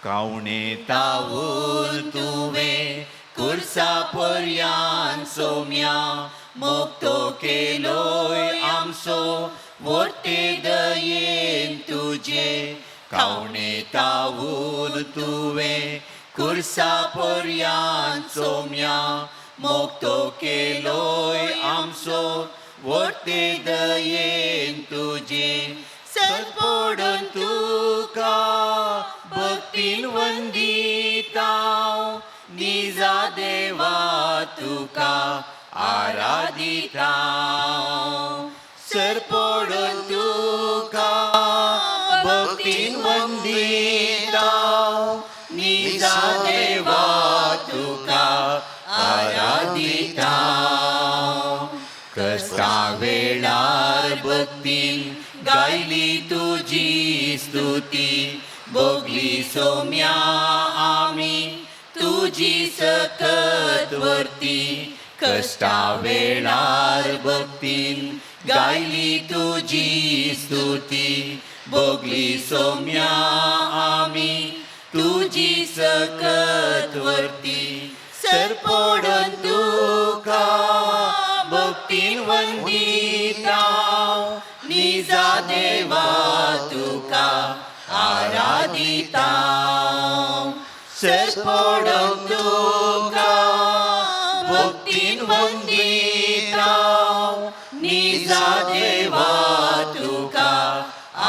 कावणे तावून तुवें कुर्सा पर्यान सोम्या मोगतो केलोय आमचो वर्ते दयेन तुजे. कावणे तावून तुवें कुर्सा पर्यान सोम्या मोगतो केलोय आमचो वर्ते दयेन तुजे. सदपोडून तुका भक्तीन वंदिता निजा देवा तुका आराधिता. सरपोडून तुका भक्तीन वंदिता निजा देवा तुका आराधिता. कश्टा वेळार भक्तीन गायली तुजी स्तुती भोगली सोम्या आमी तुजी सकत वर्ती. कश्टा वेळार भक्तीन गायली तुजी स्तुती भोगली सोम्या आमी तुजी सकत वर्ती. सरपोडून तुका भक्तीन वंदिता निजा देवा तुका आराधिता. सरपोडून तुका भक्तीन वंदिता निजा देवा तुका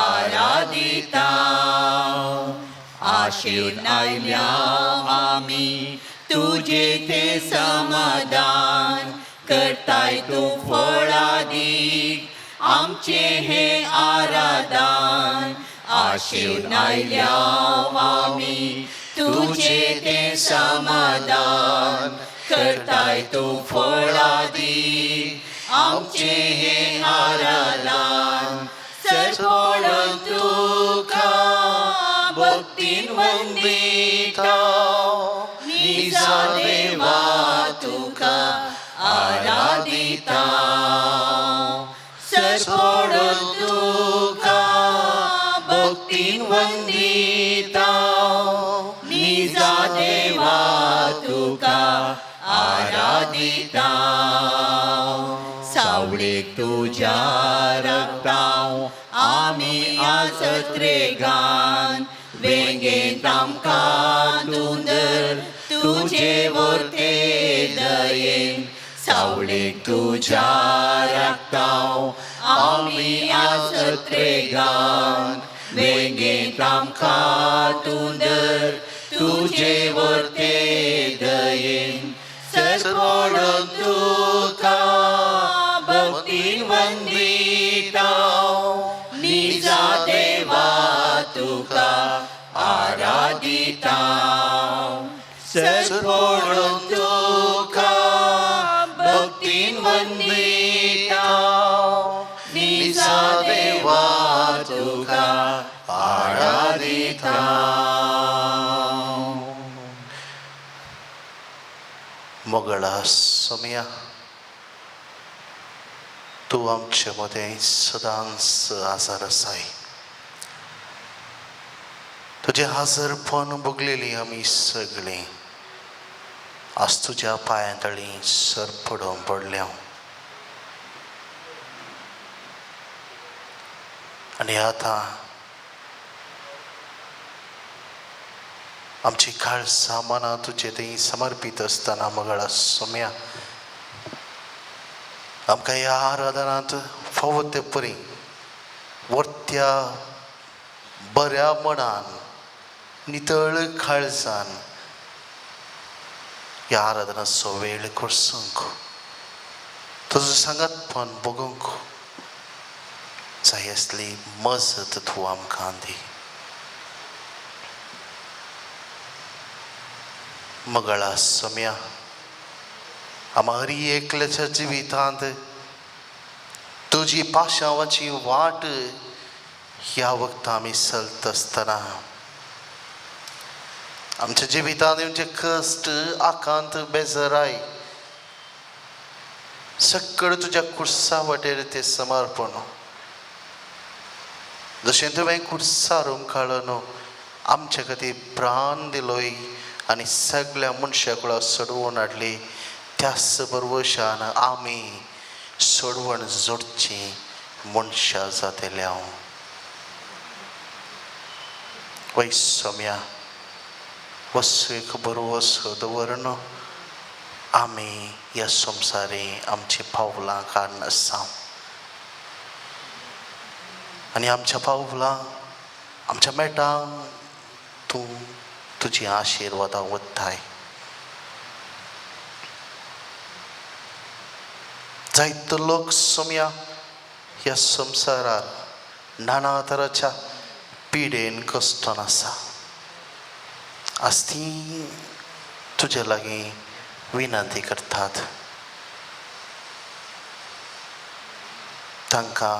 आराधिता. आशेन आयल्या आमी तुजे ते समाधान करताय तूं फळादीक आमचे हे आराधन. आशेन आयल्या आमी तुजे ते समाधान करताय तूं फळादीक आमचे हे आराधन. सरपोडून तुका भक्तीन वंदिता निजा देवा तुका आराधिता. सरपोडून तुका भक्तीन वंदिता निजा देवा तुका आराधिता. सावळेक तुज्या रक्ताव आमी आसत रेगान वेंगेंत आमकां तूं धर तुजे वर्ते दयेन. सावळेक तुज्या रक्ताव आमी आसत रेगान वेंगेंत आमकां तूं धर तुजे वर्ते दयेन. सरपोडून तुका भक्तीन वंदिता निजा देवा तुका आराधिता. सरपोडून तुका भक्तीन वंदिता निजा देवा तुका आराधिता. मोगळा सोम्या तूं आमचे मदें सदांच आजार आसाय. तुजें हाजरपण भोगलेली आमी सगळीं आज तुज्या पांयां तळी सर पडोवन पडल्या. आनी आतां आमची काळसां मनां तुजे थंय समर्पीत आसतना मगळा सोम्या आमकां ह्या आराधनांत फावो ते परी वर्त्या बऱ्या मनान नितळ काळजान ह्या आराधनाचो वेळ करसूंक तुजो सांगातपण बगूंक जाय आसली मजत तूं आमकां दी. मगळा सोम्या आमा हरी एकल्याच्या जिवितांत तुजी पाशावाची वाट ह्या वखदां आमी चलत आसतना आमच्या जिवितांत येवचे कश्ट आकांत बेजराय सगळें तुज्या कुर्सा वाटेर तें समर्पण जशें तुवें कुर्सार उमकाळलो न्हू आमच्या खातीर प्राण दिलोय आनी सगळ्या मनशा कुळां सोडवून हाडली, त्याच बरवशान आमी सोडवण जोडची मनशां जातले. हांव वय सोम्या वसू बरवसो दवरून आमी ह्या संवसारी आमची पावलां काडून आसा आनी आमच्या पावलां आमच्या मेटांक तूं तुजी आशिर्वादां वताय. जायतो लोक सोम्या ह्या संवसारार नाना तराच्या पिडेन कश्टन आसा. आज ती तुजे लागीं विनंती करतात, तांकां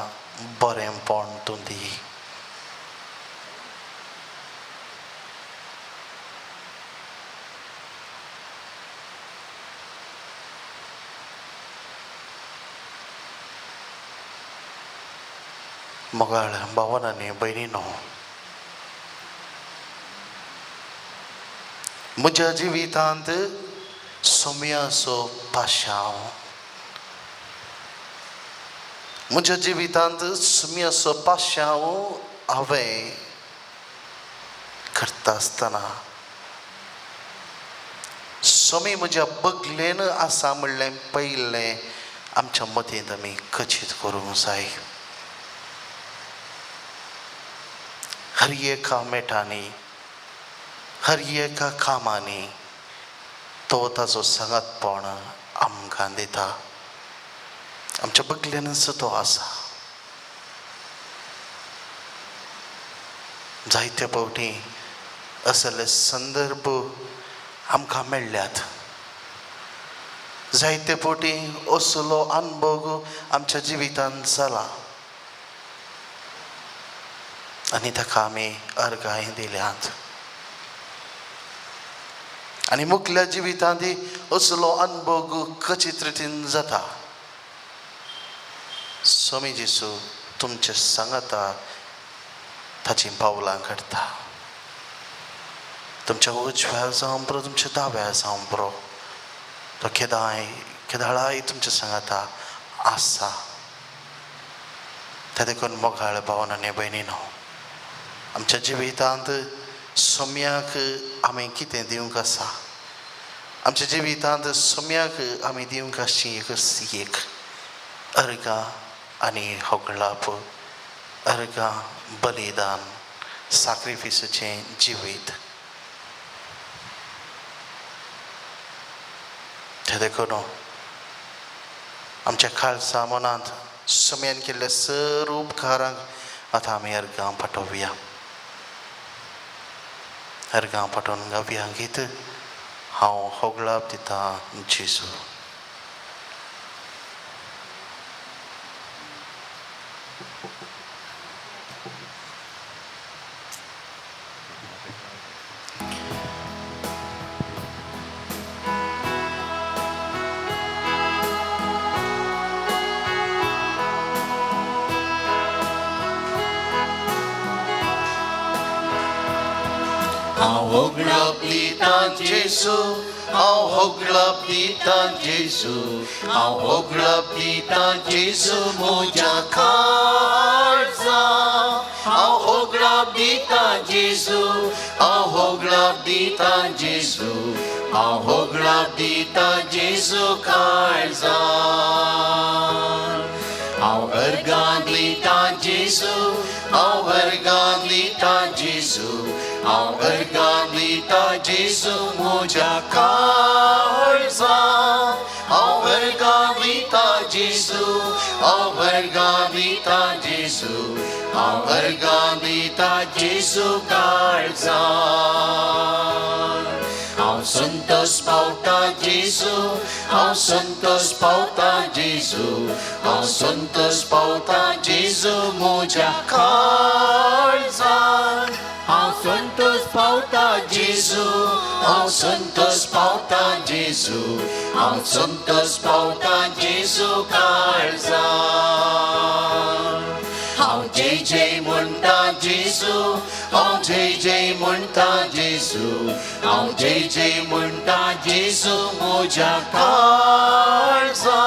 बरेंपण तूं दी. मोगाळ भावान आनी भयणीनो, म्हज्या जिवितांत सोम्याचो पाशांव, म्हज्या जिवितांत सोम्याचो पाशांव हांवें करता आसतना सोमी म्हज्या बगलेन आसा म्हणलें पयलें आमच्या मतींत आमी कचीत करूंक जाय. हर एका मेटांनी, हर एका कामांनी तो ताजो सांगातपण आमकां दिता. आमच्या बगलेनच तो आसा. जायते फावटी असले संदर्भ आमकां मेळ्ळ्यात, जायते फावटी असलो अनुभव आमच्या जिवितांत जाला आनी ताका आमी अर्गांय दिल्यात. आनी मुखल्या जिवितांत असलो अनुभव कचीत रितीन जाता. स्वामी जेसू तुमचे सांगाता ताचीं पावलां काडटा. तुमच्या उजव्या जावं पुरो, तुमच्या दाव्या जावं पुरो, तो केदाय केदाळाय तुमच्या सांगाता आसा. त्या देखून मोगाळ भावन आनी भयणीनो, आमच्या जिवितांत सोम्याक आमी कितें दिवंक आसा, आमच्या जिवितांत सोम्याक आमी दिवंक आसची एक एक अर्गां आनी होगळाप, अर्गां बलिदान, साक्रिफिसाचें जिवीत. तें देखून आमच्या खालसा मनांत सोम्यान केल्ल्या सर उपकारांक आतां आमी अर्गां पाठोवया. अर्गां पाठोवन गावया गीत हांव होगळाप दिता जेजू. हांव होगळाप दिता जेजू, हांव होगळाप दिता जेजू, हांव होगळाप दिता जेजू म्हज्या काळजा. हांव होगळाप दिता जेजू, हांव होगळाप दिता जेजू, हांव होगळाप दिता जेजू काळजा. हांव अर्गां दिता जेजू, हांव अर्गां दिता जेजू, हांव अर्गां दिता जेजू म्हज्या काळजा. हांव अर्गां दिता जेजू, हांव अर्गां दिता जेजू, हांव अर्गां दिता जेजू काळजा. हांव संतोष पावता जेजू, हांव संतोष पावता जेजू, हांव संतोष पावता जेजू म्हज्या काळजा. हांव संतोष पावता जेजू, हांव संतोष पावता जेजू, हांव संतोष पावता जेजू काळजा. हांव जय जय म्हणटा जेजू, हांव जय जय म्हणटा जेजू, हांव जय जय म्हणटा जेजू म्हज्या काळजा.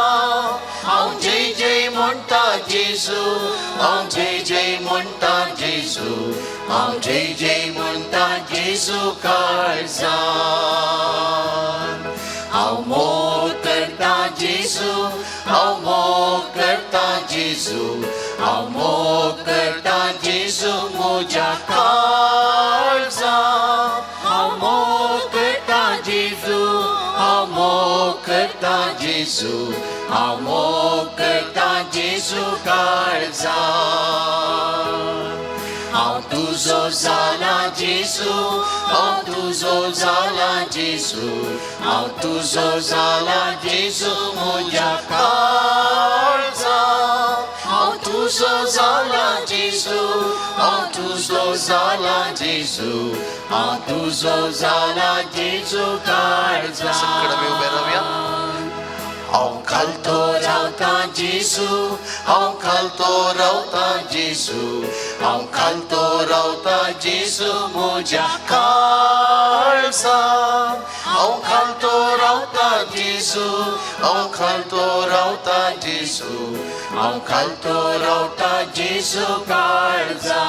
हांव जय जय म्हणटा जेजू, हांव जय जय म्हणटा जेजू, हांव जय जय म्हणटा जेजू काळजा. हांव मोग करता जेजू, हांव मोग करता जेजू, हांव मोग करता जेजू म्हज्या काळजा. हांव मोग करता जेजू, हांव मोग करता जेजू, हांव मोग करता जेजू काळजा. हांव तुजो जाला जेजू, हांव तुजो जाला जेजू, हांव तुजो जाला जेजू म्हज्या काळजा. हांव तुजो जाला जेजू, हांव तुजो जाला जेजू, हांव तुजो जाला जेजू काळजा. सगळं आमी उबे रावया. हांव घालतो रावता जेजू, हांव घालतो रावता जेजू, हांव घालतो रावता जेजू म्हज्या काळजा. हांव घालतो रावता जेजू, हांव घालतो रावता जेजू, हांव घालतो रावता जेजू काळजा.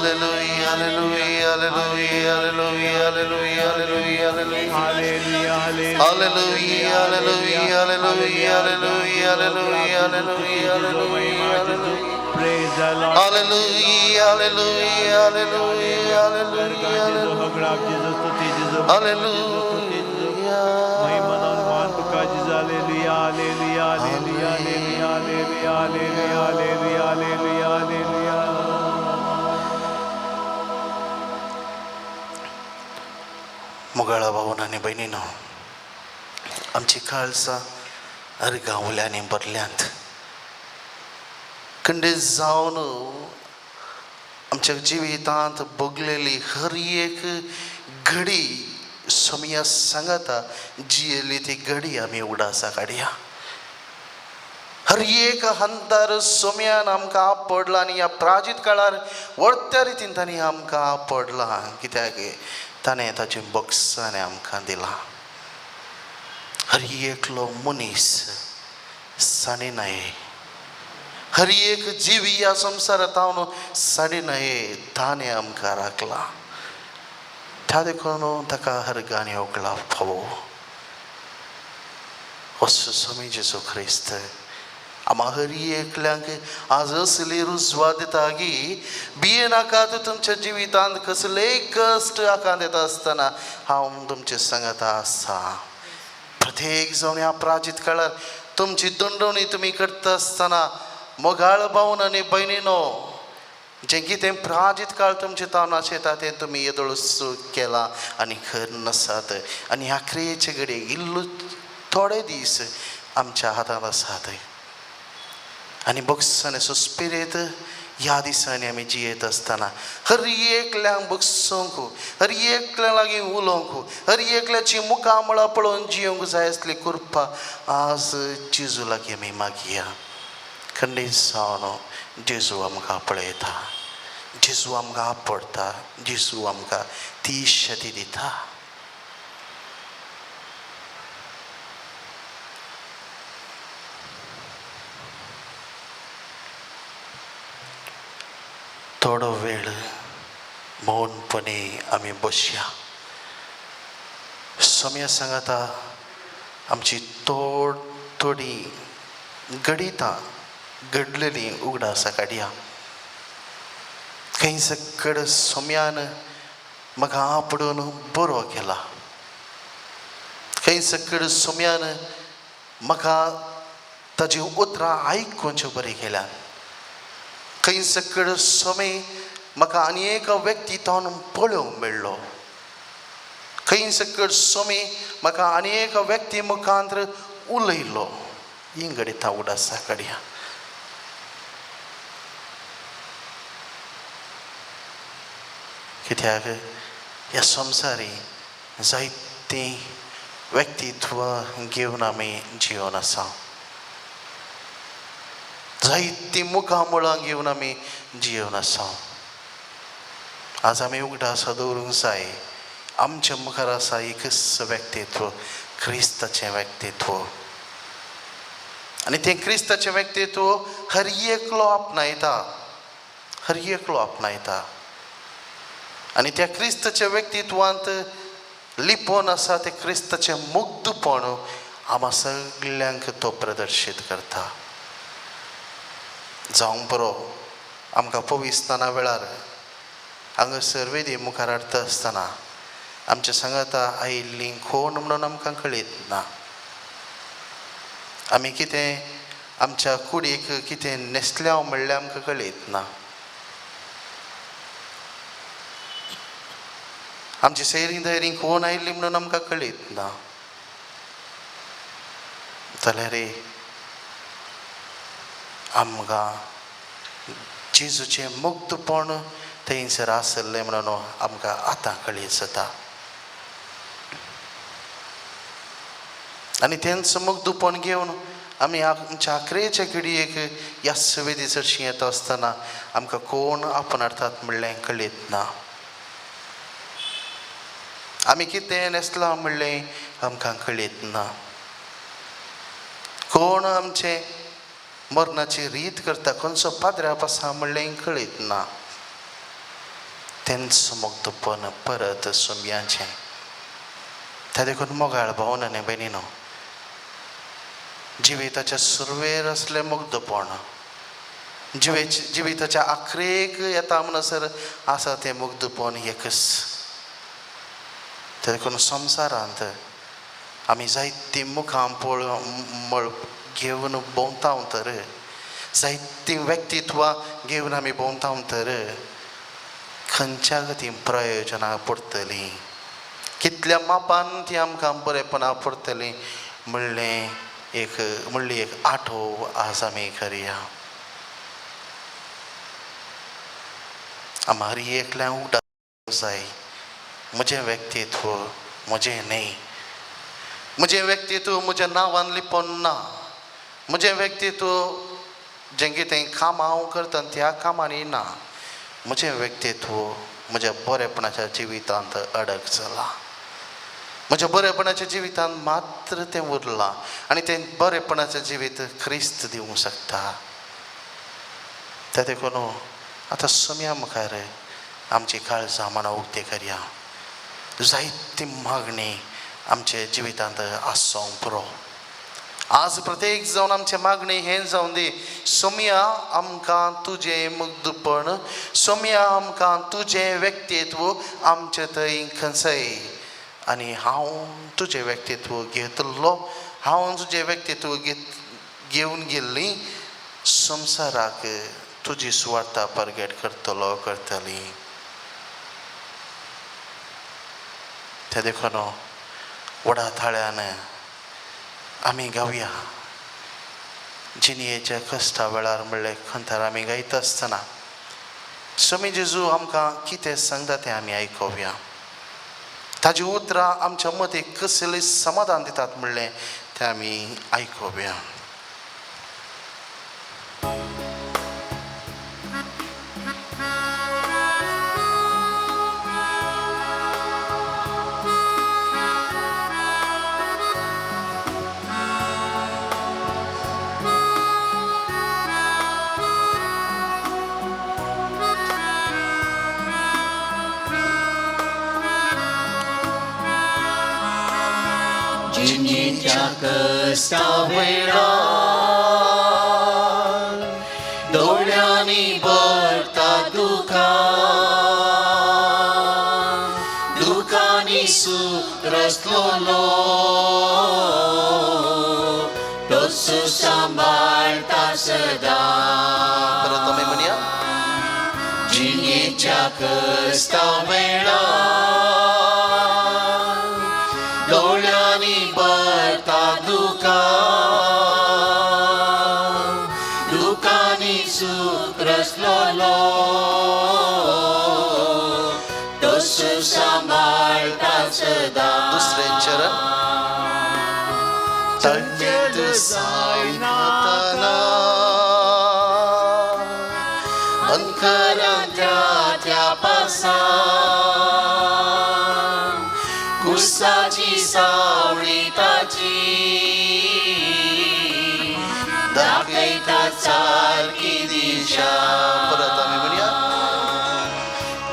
Hallelujah, hallelujah, hallelujah, hallelujah, hallelujah, hallelujah, hallelujah. Hallelujah, hallelujah, hallelujah, hallelujah, hallelujah, hallelujah, hallelujah, hallelujah, hallelujah. Praise the Lord. Hallelujah, hallelujah, hallelujah, hallelujah, hallelujah. Hallelujah. Hallelujah, hallelujah, hallelujah, hallelujah, hallelujah, hallelujah, hallelujah, hallelujah. मोगाळा भावन आनी भयणीनो, आमची काळजां अर्गां भरल्यांत. खंडीत जावन आमच्या जिवितांत भोगलेली हर एक घडी सोमया सांगाता जियेली ती घडी आमी उगडासा काडया. हर एक हंतार सोम्यान आमकां आपडला आनी ह्या प्राजीत काळार वळत्या रितीन तांणी आमकां आपडला, कित्याक ताणें ताचें बक्षाणें आमकां दिलां. हर एकलो मनीस साणी न्हय, हर एक जिवी ह्या संवसारांत हांव साणी न्हय, ताणें आमकां राखला. त्या देखून ताका हर गाणी ओगला फावो. असो स्वामी जेजू क्रिस्त आमा हर एकल्यांक आज असली रुजवात दिता की भिये नाकात. तुमच्या जिवितांत कसलेय कश्ट आकांत येता आसतना हांव तुमचे सांगाता आसा. प्रत्येक जावन ह्या प्राजीत काळार तुमची दंडवणी तुमी करता आसतना मोगाळ भावन आनी भयणीनो, जें कितें प्राजीत काळ तुमचे तावन आशेता तें तुमी येदोळ केलां आनी खर नासात. आनी ह्या क्रियेचे घडये इल्लो थोडे दीस आमच्या हातांत आसात आनी बक्षाने सुस्पिरेत ह्या दिसांनी आमी जियेत आसतना हर एकल्यांक बक्षोंक, हर एकल्या लागीं उलोवंक, हर एकल्याची मुखामळां पळोवन जियोंक जाय आसली कृपा आज जेजू लागीं आमी मागया. खंडीत जावन जेजू आमकां पळयता, जेजू आमकां आपडटा, जेजू आमकां ती शती दिता. थोडो वेळ मौनपणे आमी बसया. सोम्या सांगाता आमची तोड थोडी घडितां घडलेली उगडासा काडया. खंय सकड सोम्यान म्हाका आपडून बरो केला, खंय सकड सोम्यान म्हाका ताजी उतरां आयकुंच्यो बरी केल्या, खंय सकड सोमे म्हाका आनी एक व्यक्ती तावन पळोवंक मेळ्ळो, खंय सकड सोमे म्हाका आनी एक व्यक्ती मुखांत उलयलो. ही घडितां उगडासा काडया. कित्याक ह्या संवसारी जायतीं व्यक्तित्व घेवन आमी जिवन आसा, जायतीं मुखामळां घेवन आमी जिवन आसा. आज आमी उगडास दवरूंक जाय, आमच्या मुखार आसा एकच व्यक्तित्व, क्रिस्ताचें व्यक्तित्व. आनी तें क्रिस्ताचें व्यक्तित्व हर एकलो आपणायता, हर एकलो आपणायता. आनी त्या क्रिस्ताच्या व्यक्तित्वांत लिपोवन आसा तें क्रिस्ताचें मुग्धपण आमा सगल्यांक तो प्रदर्शीत करता. जावंक बरो आमकां पविस्ताना वेळार हांगासर वेदी मुखार हाडटा आसतना आमच्या सांगाता आयिल्लीं कोण म्हणून आमकां कळीत ना. आमी कितें आमच्या कुडीक कितें न्हेसल्या म्हणल्यार आमकां कळीत ना. आमची सैरीं धैरीं कोण आयिल्लीं म्हणून आमकां कळीत ना. जाल्यार आमकां जेजूचें मुग्धपण थंयसर आसलें म्हणून आमकां आतां कळीत जाता. आनी तेंच मुग्धपण घेवन आमी आमच्या आखरेच्या घडयेक ह्या वेदी चडशी येता आसतना आमकां कोण आपणार्थात म्हणलें कळीत ना. आमी कितें न्हेसलां म्हणलें आमकां कळीत ना. कोण आमचें मरणाची रीत करता, खंयचो पाद्र्याप आसा म्हणलें कळीत ना. तेंच मुग्धपण परत सुम्याचें. त्या देखून मोगाळ भावन आनी भयणीनो, जिविताच्या सुरवेर आसलें मुग्धपण, जिविताच्या आखरेक येता म्हणसर आसा तें मुग्धपण एकच. त्या देखून संवसारांत आमी जायतीं मुखां मळ घेवन भोंवता तर, जायतीं व्यक्तित्वां घेवन आमी भोंवता तर खंयच्या ती प्रयोजनां पडटलीं, कितल्या मापान ती आमकां बरेपणां पडटलीं म्हणलें एक म्हणली एक आठव आज आमी करया. आमकां एकल्यान उगडास जाय, म्हजें व्यक्तित्व म्हजें न्हय, म्हजें व्यक्तित्व म्हज्या नांवान लिपोवन ना, म्हजें व्यक्तित्व जें कितें काम हांव करता त्या कामांनी ना, म्हजें व्यक्तित्व म्हज्या बरेपणाच्या जिवितांत अडक जालां. म्हज्या बरेपणाच्या जिवितांत मात्र तें उरलां आनी तें बरेपणाचें जिवीत क्रिस्त दिवंक शकता. त्या देखून आतां सम्या मुखार आमची काळजां मनां उक्ती करया. जायती मागणी आमच्या जिवितांत आसूंक पुरो. आज प्रत्येक जावन आमचें मागणी हें जावन दी, सोमया आमकां तुजें मुग्धपण, सोमया आमकां तुजें व्यक्तित्व आमचें थंय खंयसय, आनी हांव तुजें व्यक्तित्व घेतलो, हांव तुजें व्यक्तित्व घेवन गेल्ली संवसाराक तुजी सुवार्ता परगट करतलो करतली. तें देखून व्हडा थाळ्यान आमी गावया. जिणयेच्या कश्टा वेळार म्हणलें खंतर आमी गायता आसतना स्वामी जेजू आमकां कितें सांगता तें आमी आयकुया. ताजी उतरां आमच्या मतीक कसलें समाधान दितात म्हणलें तें आमी आयकुया. कश्टा वेळार दोळ्यांनी भरता दुकां, दुकांनी सुत्रसलोलो तोच सांबाळटा सदां. परत आमी म्हणया, जिणेच्या कश्टा वेळार दोळ्यांनी भरता दुकां, दुकांनी सुत्रसलोलो तोच सांबाळटा सदां. दुसरें चरण, तळमेत जायना अंकरांतल्या त्या पासा कुर्साची सावळी ताची दाखयता सारकी दिशा. परत आमी म्हणया.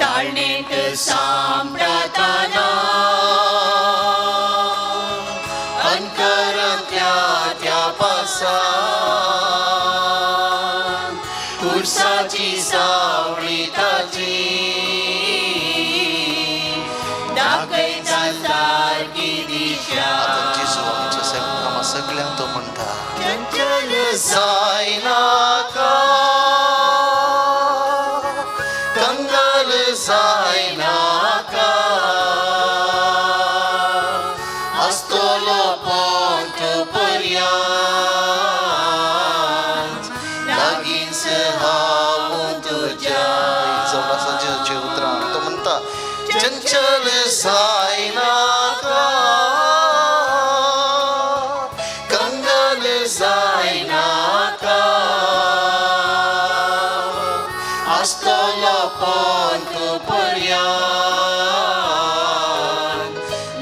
ताळणेंत सांपडताना अंतरांतल्या त्या पासान कुर्साची सावळी ताची दाखयता सारकी दिशा. आतां जेजू आमच्या आमकां सगळ्यांक तो म्हणटा, चंचल जायनाका, कंगाल जायनाका, आसतलो पोंत पर्यांत लागींच हांव तुज्या. जावन आसा जेजूची उतरां. तो म्हणटा, चंचल जायनाका, कंगाल जायनाका, आसतलो पोंत पर्यांत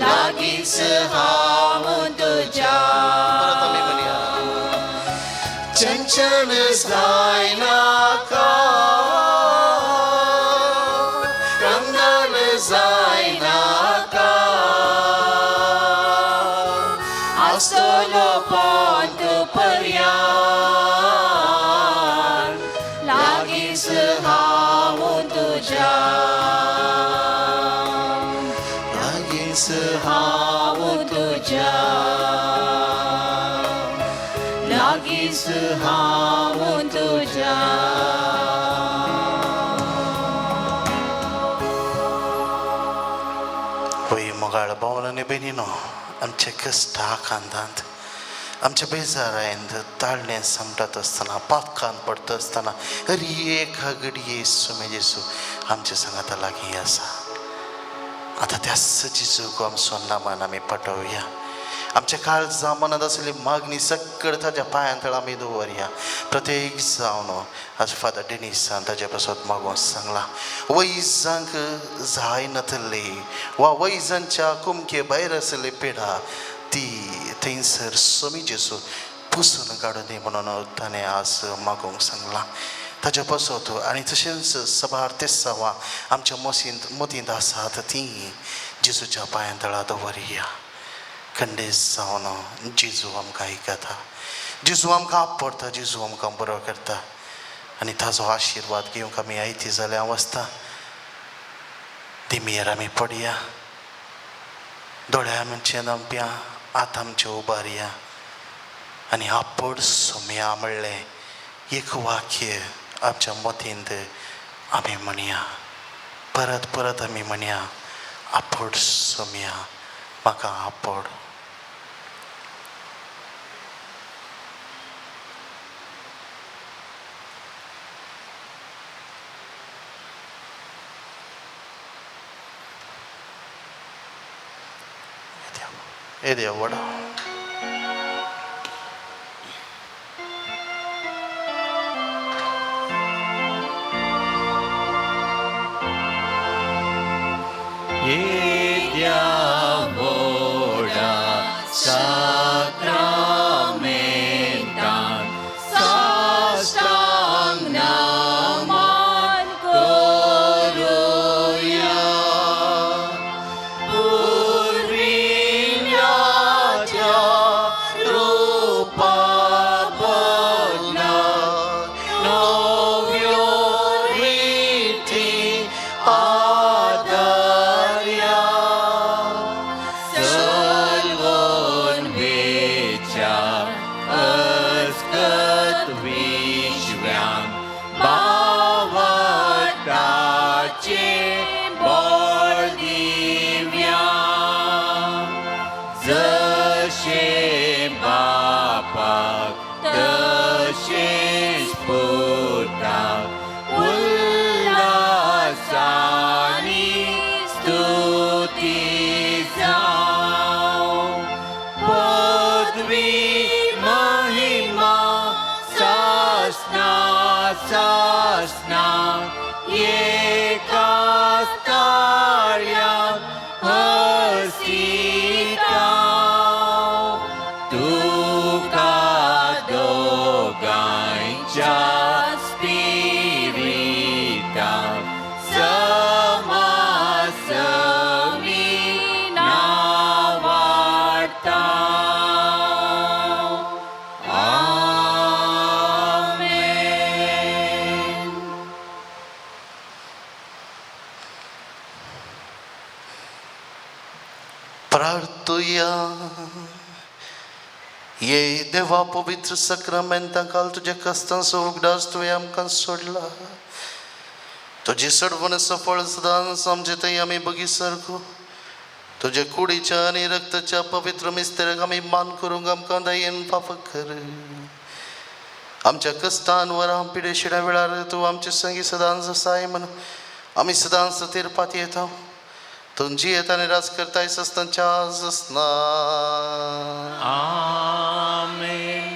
लागींच हांव तुज्या. परत आमी म्हणया. चंचल जायनाका, कंगाल जायनाका, आसतलो पोंत पर्यांत लागींच हांव तुज्या, लागींच हांव तुज्या, लागींच हांव तुज्या. होय मोगाळ भावन आनी भयणीनो, आमचे कश्ट आकांतांत, आमच्या बेजारायन ताळणें समटत आसतना, पातकान पडटा आसतना, हर एका घडये सुमे जेजू आमच्या सांगाता लागीं आसा. आतां त्याच जेजूक आमचो नामान आमी पटोवया. आमच्या काळजा मनांत आसली मागणी सगळं ताज्या पांयां तळा आमी दवरया. प्रत्येक जावन आज फादर डेनिसान ताज्या पासत मागूंक सांगलां, वैजांक जायनातली वा वैजांच्या कुमके भायर आसली पिडा ती थंयसर सोमी जेजू पुसून काडून दी म्हणून ताणें आज मागूंक सांगलां ताज्या पासत. आनी तशेंच सबार तेसांवां आमच्या मसींत मतींत आसात तीं जेजूच्या पांयां तळा दवरया. खंडीत जावन जेजू आमकां आयकता, जेजू आमकां आपडता, जेजू आमकां बरो करता आनी ताजो आशिर्वाद घेवंक आमी आयती जाल्यार वचता. दिमयेर आमी पडया, दोळ्या आमचे धांपया, हात आमचे उबारया आनी आपड सोम्या म्हणलें एक वाक्य आमच्या मतींत आमी म्हणया. परत परत आमी म्हणया, आपड सोम्या, म्हाका आपड. येद्या व्हडा येद्या व्हडा साक्रामेंतान साश्टांग नमन करुया. पुर्विल्ल्याच्या रुपा बदला नव्यो रिती आदर्या. सलवून वेच्या अस्कत विश्व्यान बावटाचे बळ दिव्या. जशें बापाक तशेंच पुताक उल्हासानी स्तुती जावं. पदवी महिमा सासना सासना एकाच ताळ्याक हसी प्रार्थुया. ये देवा पवित्र सक्रामेंता काल तुज्या कस्तांचो उगडास तुवें आमकां सोडला. तुजी सोडवण सफळ सदांच आमचे थंय आमी बगी सारको तुज्या कुडीच्या आनी रक्ताच्या पवित्र मिस्तेराक आमी मान करूंक आमकां दयेन फाफक कर. आमच्या कस्तांवर पिडेशिड्या वेळार तूं आमचे संगी सदांच आसाय म्हण आमी सदांच तेरपात येता. तूं जियेत आनी राज करताय सस्तांच्या आसना. आमेन.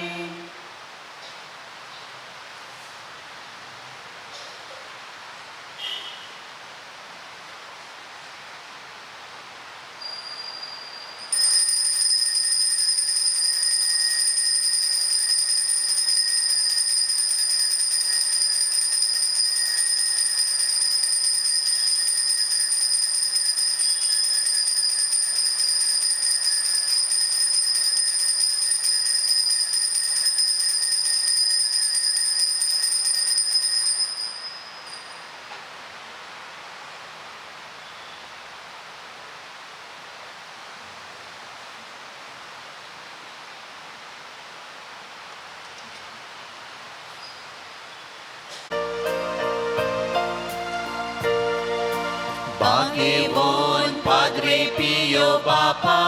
बागेवन पाद्रे पियो बापा,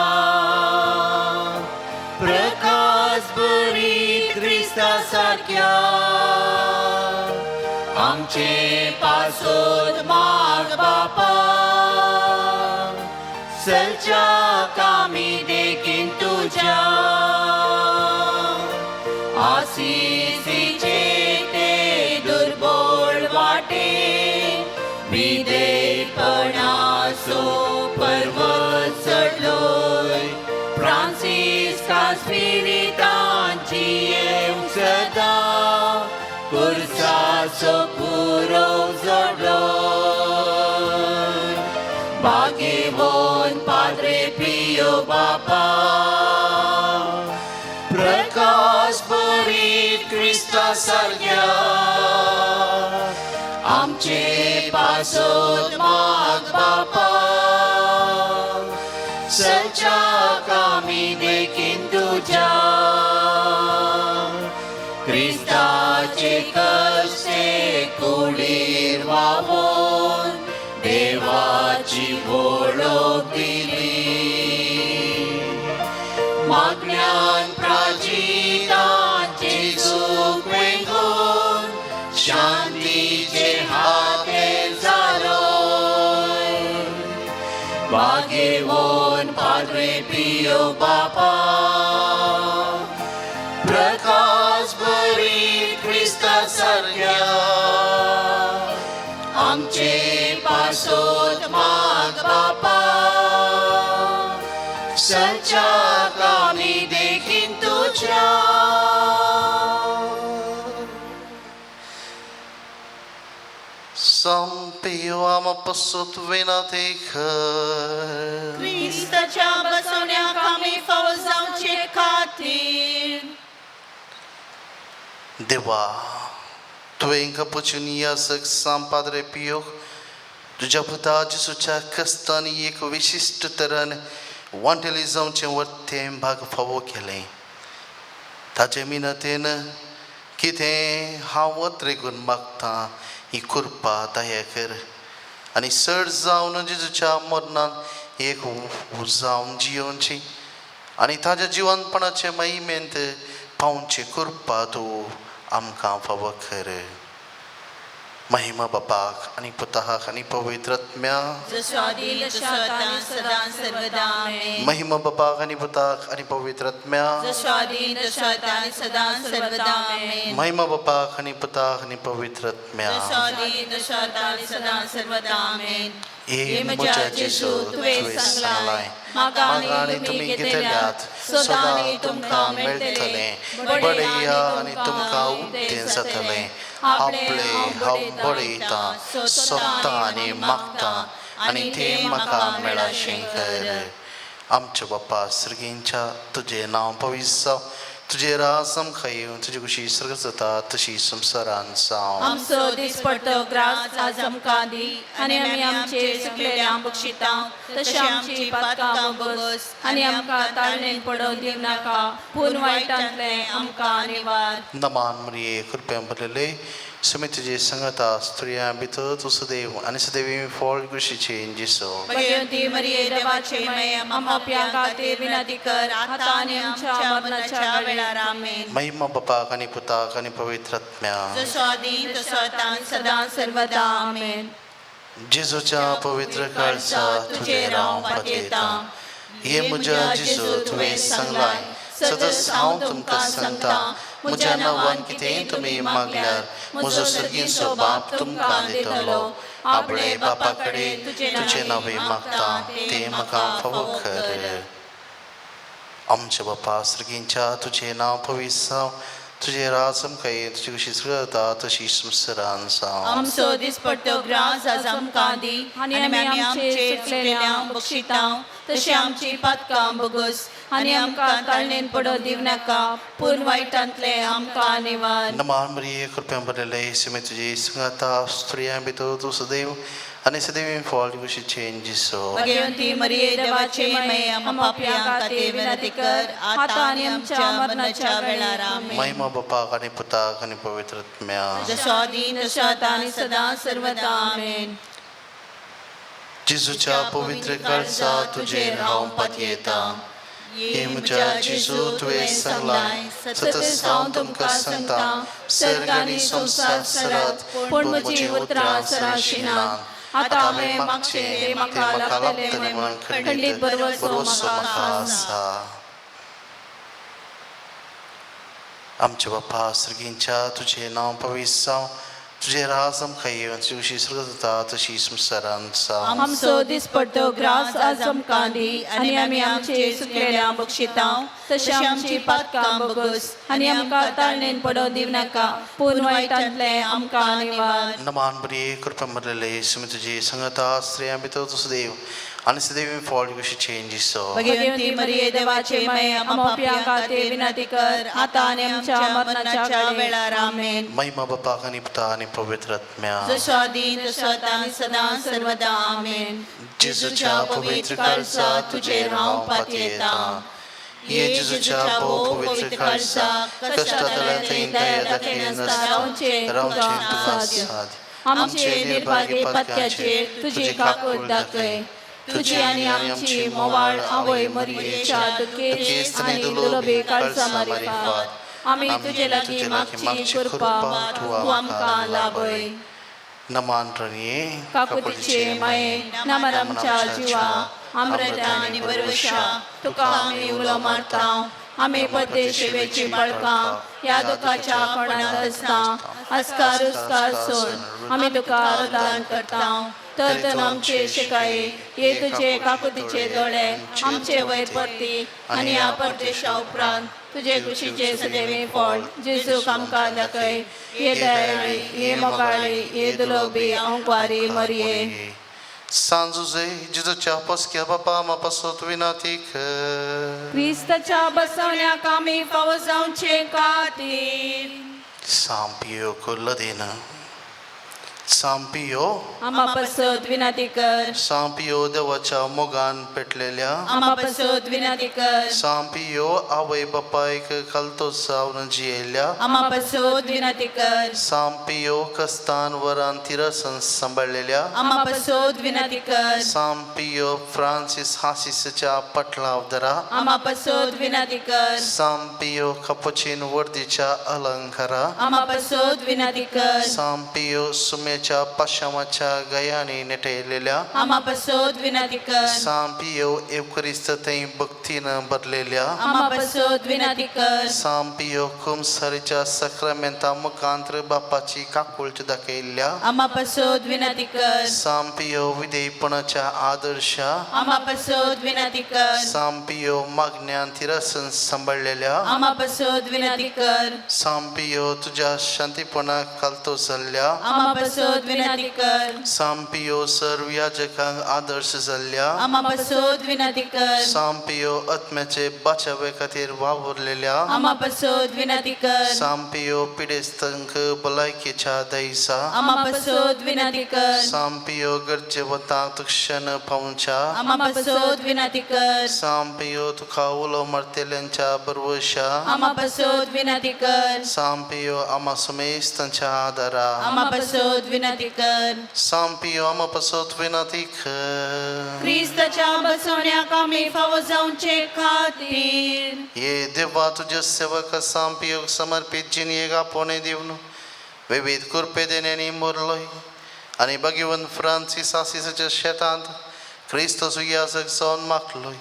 प्रकाश बरी क्रिस्ता सारक्या, आमचे पासोद माग बापा, सलच्या कामी देखीन तुज्या, आसिसीचे ते दुर्बोळ वाटे, विदेपणाचो पर्वत चडलोय, फ्रांसिस्का स्पिरितांची येवंक सदां, कुर्साचो पुरो जोडलोय. बागेवन पाद्रे पियो बापा, प्रकाश बरी क्रिस्ता सारक्या, आमचे पासोद माग बापा, सलच्या कामी देखीन तुज्या, क्रिस्ताचे कश्टे कुडीर वावोन देवाची वळख दिली, मागण्यान प्राजितान जेजूक वेंगोवन शांतीचे हाते जालो. बागेवन पाद्रे पियो बापा, प्रकाश बरी क्रिस्ता सारक्या, आमचे पासोद माग बापा, सलच्या कामी देखीन तुज्या. संपियो आमा पसत विनती कर. क्रिस्ताच्या बसवण्याक आमी फावो जावचे खातीर. देवा, तुवें कपुचून यासक सांपाद्रे पियो तुज्या पुता जेसूच्या कस्तांनी एक विशिश्ट तरान वांटेली जावचें वर्तें भाग फावो केलें. ताचे मिनतेन कितें हांव अत्रेगून मागतां ही कृपा दया कर आनी चड जावन जेजूच्या मरणान एक जावन जियोवची आनी ताज्या जिवनपणाचे महिमेंत पावची कृपा तूं आमकां फावो कर. महिमा बापाक आनी पुताक आनी पवित्र आत्म्या. जसो आदी तसो आतां सदां सर्वदा. आमेन. महिमा बापाक आनी पुताक आनी पवित्र आत्म्या. जसो आदी तसो आतां सदां सर्वदा. आमेन. महिमा बापाक आनी पुताक आनी पवित्र आत्म्या. जसो आदी तसो आतां सदां सर्वदा. आमेन. ए म्हज्या जेजू, तुवें सांगलाय मागाणी तुमी घेतल्यात सदां तुमकां मेळटलें, बडया आनी तुमकां उक्तें जातलें. आपले हांव बडयतां, सोदतां आनी मागतां आनी तें म्हाका मेळाशें कर. आमच्या बापा सर्गींच्या, तुजें नांव पवित्र जावं, तुजें राज आमकां येवन तुजी कुशी सर्ग जाता तशी संवसारान जावं. आमचो दिसपडतो ग्रास आज आमकां दी आनी आमी आमचे चुकलेल्या बक्षिता तशें आमची पातकां बोगस आनी आमकां ताळणेन पडोवन दिवं नाका पूण वायटांतलें आमकां निवार. नमान मरिये, कृपया भरलेले, सुमी तुजे संगता, स्त्रियां भितर तूं सदैव आनी सदैवी फळ कुशीचे जेसो. भगवती मरिये, देवाचे माये, आम्हा पाप्यां खातीर विनंती कर, आता आनी आमच्या मरणाच्या वेळार. आमेन. महिमा बापाक आनी पुताक आनी पवित्र आत्म्या. जसो आदी तसो आतां सदां सर्वदा. आमेन. जेजूच्या पवित्र काळजा तुजेर हांव पातयेतां. हे म्हज्या जेजू, तुवें सांगलाय, सदांच हांव तुमकां सांगता, म्हज्या नांवान कितेंय तुमी मागल्यार म्हजो सर्गीचो बाप तुमकां दितलो. आपले बापा कडेन तुजें नांव मागता तें म्हाका फावो कर. आमच्या बापा सर्गींच्या, तुजें नांव पवित्र जावं, तुजें राज आमकां येवं, तुजी कशी जाता तशी संवसारान जावं. आमचो दिसपट्टो ग्रास आज आमकां दी आनी आमी आमचे चुकलेल्या बक्षिता तशें आमची पातकां बोगस आनी आमकां ताळणेन पडोवन दिवं नाका पूण वायटांतलें आमकां निवार. नमान मरिये, कृपया भरलेले, सुमी तुजी संगाता, स्त्रियां भितर तूं सदैव आनी सदैव फळ कुशीचे जेसो. भगवंती मरिये, देवाचे माये, आम्हा पाप्यां खातीर विनंती कर, आता आनी आमच्या मरणाच्या वेळार. आमेन. महिमा बापाक आनी पुताक आनी पवित्र आत्म्या. जसो आदी तसो आतां आनी सदां सर्वदा. आमेन. जेजूच्या पवित्र काळजा तुजेर हांव पातयेतां. हे म्हज्या जेजू, तुवें सांगलाय, सतत हांव तुमकां सांगता, सर्ग आनी संवसार सरत पूण म्हजी उतरां सराशिनात. आतां हांवें मागचें तें म्हाका लागतलें म्हूण खंडीत भरवंसो भरवंसो म्हाका म्हाका आसा. आसा. आमच्या बापा सर्गींच्या, तुजें नांव पवित्र जावं, तुजें राज आमकां येवं, तुजी कशी सर्ग जाता तशी संवसारान जावं. आमचो दिसपट्टो ग्रास आज आमकां दी आनी आमी आमचे चुकलेल्या बक्षिता तशें आमची पातकां बोगस आनी आमकां ताळणेन पडोवन दिवं नाका पूण वायटांतलें आमकां निवार. नमान बरी, कृपा भरलेले, सुमी तुजी संगता, स्त्रियां भितर तूं सदैव आनी सदैव फळ कुशीचे जेसो. भगवंती मरिये, देवाचे माये, आम्हा पाप्यां खातीर विनंती कर, आता आनी आमच्या मरणाच्या वेळार. आमेन. महिमा बापाक आनी पुता आनी पवित्र आत्म्या. जसो आदी तसो आतां सदां सर्वदा. आमेन. जेजूच्या पवित्र काळजा तुजेर हांव पातयेतां. हे जेजूच्या पवित्र काळजा, कश्टांतल्या थंय दया दाखयनासतना रावचें रावचें तुका तुका साध्य. साध्य. आमचे निर्भागी पत्त्याचेर तुजी काकूट दाखय. तुजी आनी आमची मोवाळ आवय मरियेच्या दुखेस्त आनी दुलोबी काळजा मारिफात आमी तुजे लागीं मागची कृपा तूं आमकां लाभय. नमान रणये, काकुतीचे माये, नामार आमच्या जिवा आमृता आनी बरवशा, तुका आमी उलो मारता. आमी परदेशिवेची बळकां ह्या दुखाच्या कोणांत आसता आस्कार उस्कार सोड आमी तुका रोदान करता. तर तर आमचे शिकाये हे तुजे काकुतीचे दोळे आमचे वयर परती आनी ह्या परदेशा उपरांत तुजे कुशीचे सदैवी फळ जेजूक आमकां दाखय. हे दयाळी, हे मोगाळी, हे दुलोबी अंकवारी मरिये. San Jose, जेजूच्या पसक्या बापा म्हापासत विनंती कर. क्रिस्ताच्या बसवण्याक आमी फावो जावचे खातीर. सांपियो कुल्लदीन, सांपियो, आम्हा पासत विनंती कर. सांपियो देवाच्या मोगान पेटलेल्या, आम्हा पासत विनंती कर. सांपियो आवय बापायक खालतो जावन जियेल्या, आम्हा पासत विनंती कर. सांपियो कस्तान वरान तिरसन सांबाळलेल्या, आम्हा पासत विनंती कर. सांपियो फ्रांसीस हासिसच्या पटलावदरा, आम्हा पासत विनंती कर. सांपियो कपुचीन वर्दीच्या अलंकारा, आम्हा पासत विनंती कर. सांपियो सुमेच्या पाशामाच्या गयानी नेटयलेल्या, आम्हा पासत विनंती कर. सांपियो एवकरिस्त थंय भक्तीन भरलेल्या, आम्हा पासत विनंती कर. सांपियो कुमसारीच्या सक्रामेंता मुखांत्र बापाची काकुळट दाखयल्ल्या, आम्हा पासत विनंती कर. सांपियो विधेयपणाच्या आदर्शा, आम्हा पासत विनंती कर. सांपियो मागण्यान तिरसन सांबाळलेल्या, आम्हा पासत विनंती कर. सांपियो तुझ्या शांतीपणाक खालतो जाल्ल्या, आम्हा पासत पासत विनंती कर। सांपियो सर्व याजकांक आदर्श जाल्ल्या आमा पासत विनंती कर। सांपियो आत्म्याचे बाचावे खातीर वावुरलेल्या आमा पासत विनंती कर। सांपियो पिडेस्तांक भलायकेच्या दैसा आमा पासत विनंती कर। सांपियो गरजेवंतांक तक्षण पावच्या आमा पासत विनंती कर। सांपियो तुका उलो मारतेल्यांच्या बरवशा आमा पासत विनंती कर। सांपियो आमा समेस्तांच्या आदारा आमा पासत विनंती कर। सांपियो आमा पासत विनंती कर। क्रिस्ताच्या बसवण्याक आमी फावो जावचे खातीर ये देवा तुज्या सेवक सांपियोग समर्पित जिणयेक आपोवणें दिवन विविध कृपे देण्यांनी मुरलोय आनी भगिवन फ्रांसीस आसिसाच्या शेतांत क्रिस्त सुयासक जावन मागलोय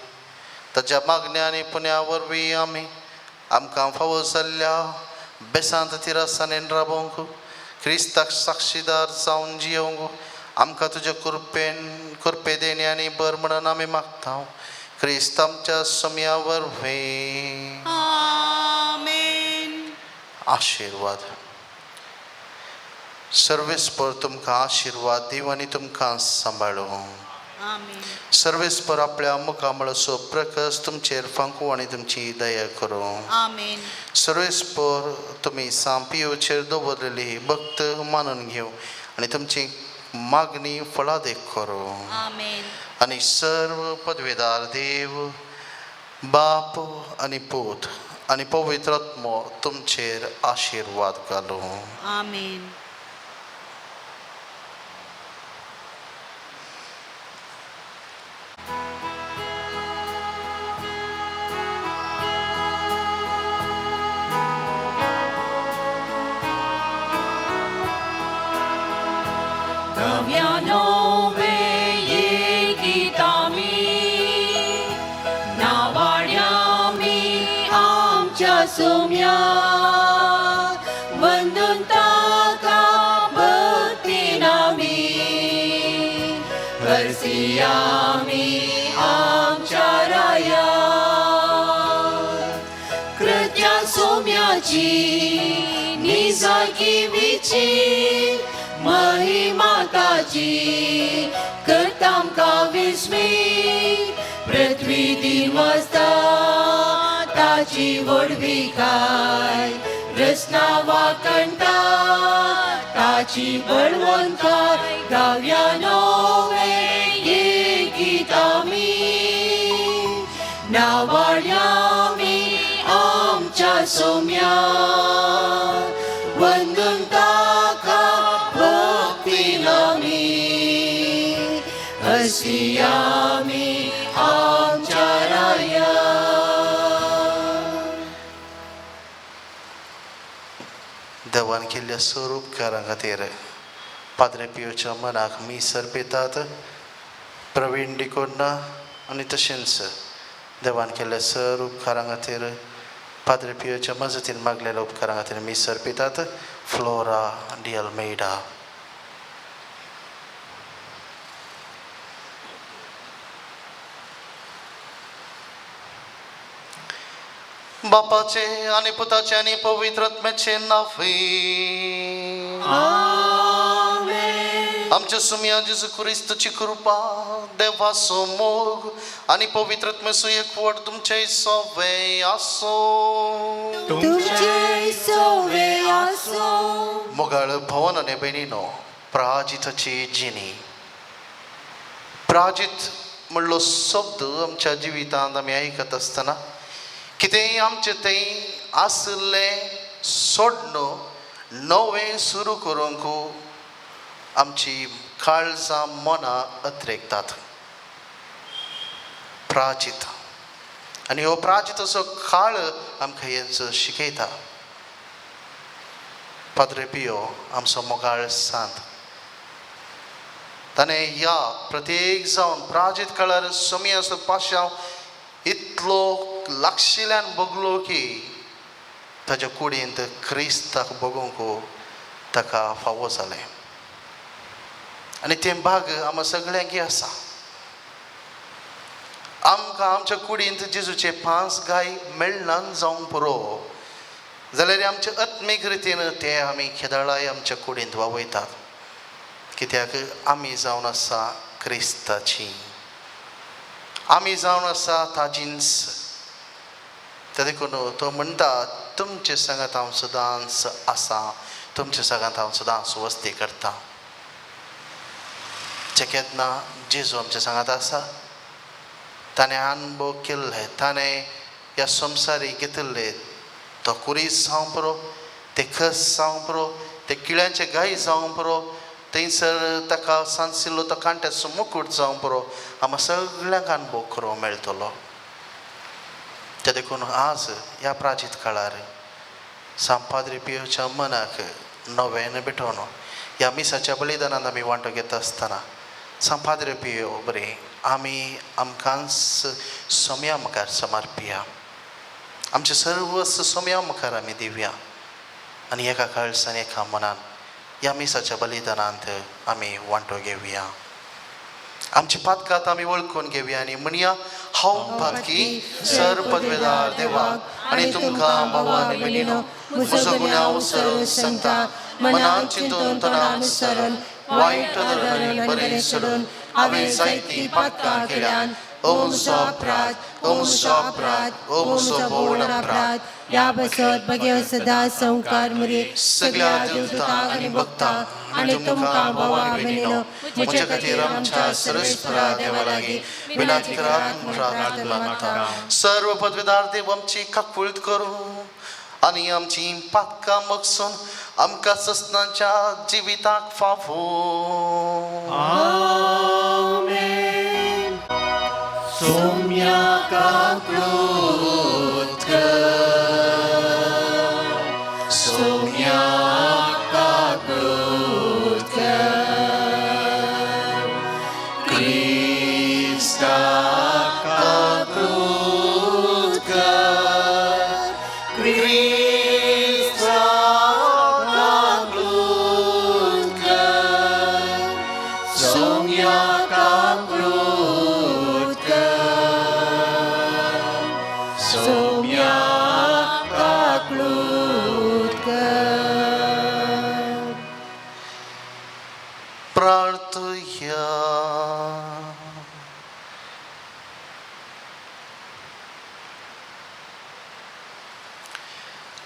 ताच्या मागण्या आनी पुण्या वरवीं आमी आमकां फावो जाल्ल्या बेसांत तिरसाणेन राबोवंक क्रिस्ताक साक्षीदार जावन जियोवंक आमकां तुज्या कृपेन कृपे देण्यांनी बर म्हणून आमी मागता क्रिस्त आमच्या सम्या वरवीं। आमेन। आशिर्वाद। सर्वेस्पर तुमकां आशिर्वाद दिवं आनी तुमकां सांबाळूं। आमेन। सर्वेस्पर आपल्या मुखामळाचो प्रकाश तुमचेर फांकूं आनी तुमची दया करूं। आमेन। सर्वेस्पर तुमी सांपियोचेर दवरलेली भक्त मानून घेवं आनी तुमची मागणी फळादीक करूं। आमेन। आनी सर्व पदवेदार देव बाप आनी पूत आनी पवित्र आत्मो तुमचेर आशिर्वाद घालूं। आमेन। सोम्या वंदून ताका भक्तीन आमी हरसियामी आमच्या राया कृत्या सोम्याची निजागिवीची महिमा ताची करता आमकां विस्मीत पृथ्वी दिन वाजता ताची व्हडविकाय रचना वाकणटा ताची बळवंतकाय गावया नवें हें गीत आमी नावाड्यामी आमच्या सोम्या वंदून ताका भक्तीन आमी हसियामी आमच्या राया। देवान केल्ल्या सर्व उपकारां खातीर पाद्रे पियोच्या मनाक मीस अर्पितात प्रवीण डिकोन्ना आनी तशेंच देवान केल्ल्या सर्व उपकारां खातीर पाद्रे पियोच्या मजतीन मागलेल्या उपकारां खातीर मीस अर्पितात फ्लोरा डी अल्मेडा। बापाचे आनी पुताचे आनी पवित्र आत्म्याचे नांवे आमेन। आमच्या सुमया जेजू क्रिस्तची कृपा देवाचो मोग आनी पवित्र आत्म्याचो एकवट तुमचे सवे आसो। तुमचे सवे आसो। मोगाळ भवन आनी भयणीनो प्राजिताची जिणी प्राजित म्हणलो शब्द आमच्या जिवितांत आमी आयकत आसतना कितेंय आमचें थंय आशिल्लें सोडण नवें सुरू करूंक आमची काळजां मनां अत्रेकतात प्राचित आनी हो प्राचित असो काळ आमकां हेंच शिकयता। पाद्रे पियो आमचो मोगाळ सांत ताणें ह्या प्रत्येक जावन प्राचित काळार सोमयाचो पाशांव इतलो लागशिल्ल्यान भोगलो की ताच्या कुडींत क्रिस्ताक भोगोवंक ताका फावो जालें आनी तें भाग आमकां सगळ्यांकी आसा। आमकां आमच्या कुडींत जेजूचे 5 गाय मेळना जावंक पुरो जाल्यार आमच्या आत्मीक रितीन ते आमी खेदाळाय आमच्या कुडींत वावयतात। कित्याक आमी जावन आसा क्रिस्ताची, आमी जावन आसा ताजींच. ते देखून तो म्हणटा तुमचे सांगात हांव सदांच आसा, तुमचे सांगात हांव सदांच वस्ती करता. जे केन्ना जेजू आमच्या सांगात आसा, ताणें अनुभव केल्ले, ताणें ह्या संवसारी घेतिल्ले, तो कुरीस जावं पुरो, ते खस जावं पुरो, ते किळ्यांचे गाय जावं पुरो, थंयसर ताका सांसिल्लो तो कांट्याचो मुकूट जावं पुरो, आमकां सगळ्यांक अनुभव करूंक मेळटलो. ते देखून आज ह्या प्राचीत काळार सांपाद्री पियोच्या मनाक नव्यान भेटोवन ह्या मिसाच्या बलिदानांत आमी वांटो घेता आसतना सांपाद्री पियो बरें आमी आमकांच सोम्या मुखार समर्पिया, आमचे सर्व सोम्या मुखार आमी दिवया आनी एका काळसान एका मनान ह्या मिसाच्या बलिदानांत आमी वांटो घेवया. आमची पातकात आमी वळखून घेवया आनी म्हणया, हांव पातकी सर पदवेदार देवाक आनी तुमकां भावा आनी भयणीनो म्हजो गुन्यांव सरून सांगता, मनान चिंतून तोंडान सरून वायट धरून बरें सोडून हांवें जायतीं पातकां केल्यान. ओमचो अपराध, ओमचो अपराध, ओमचो भोवण अपराध. ह्या बसत बगे सदा संवकार मुरी सगळ्या देवदूतांक आनी भक्तांक आनी तुमकां भावा भयणीनो म्हज्या खातीर आमच्या सर्वेस्परा देवा लागीं विनंती करात म्हूण प्रार्थना मागता. सर्व पदवेदार देव आमची काकुळट करूं आनी आमची पातकां मगसून आमकां ससनाच्या जिविताक फावो. सोम्या काकूत कर, सोम्या काकूत कर, क्रिस्ता काकूत कर, क्रिस्ता काकूत कर, सोम्या काकूत कर, सोम्या काकूत कर. प्रार्थया.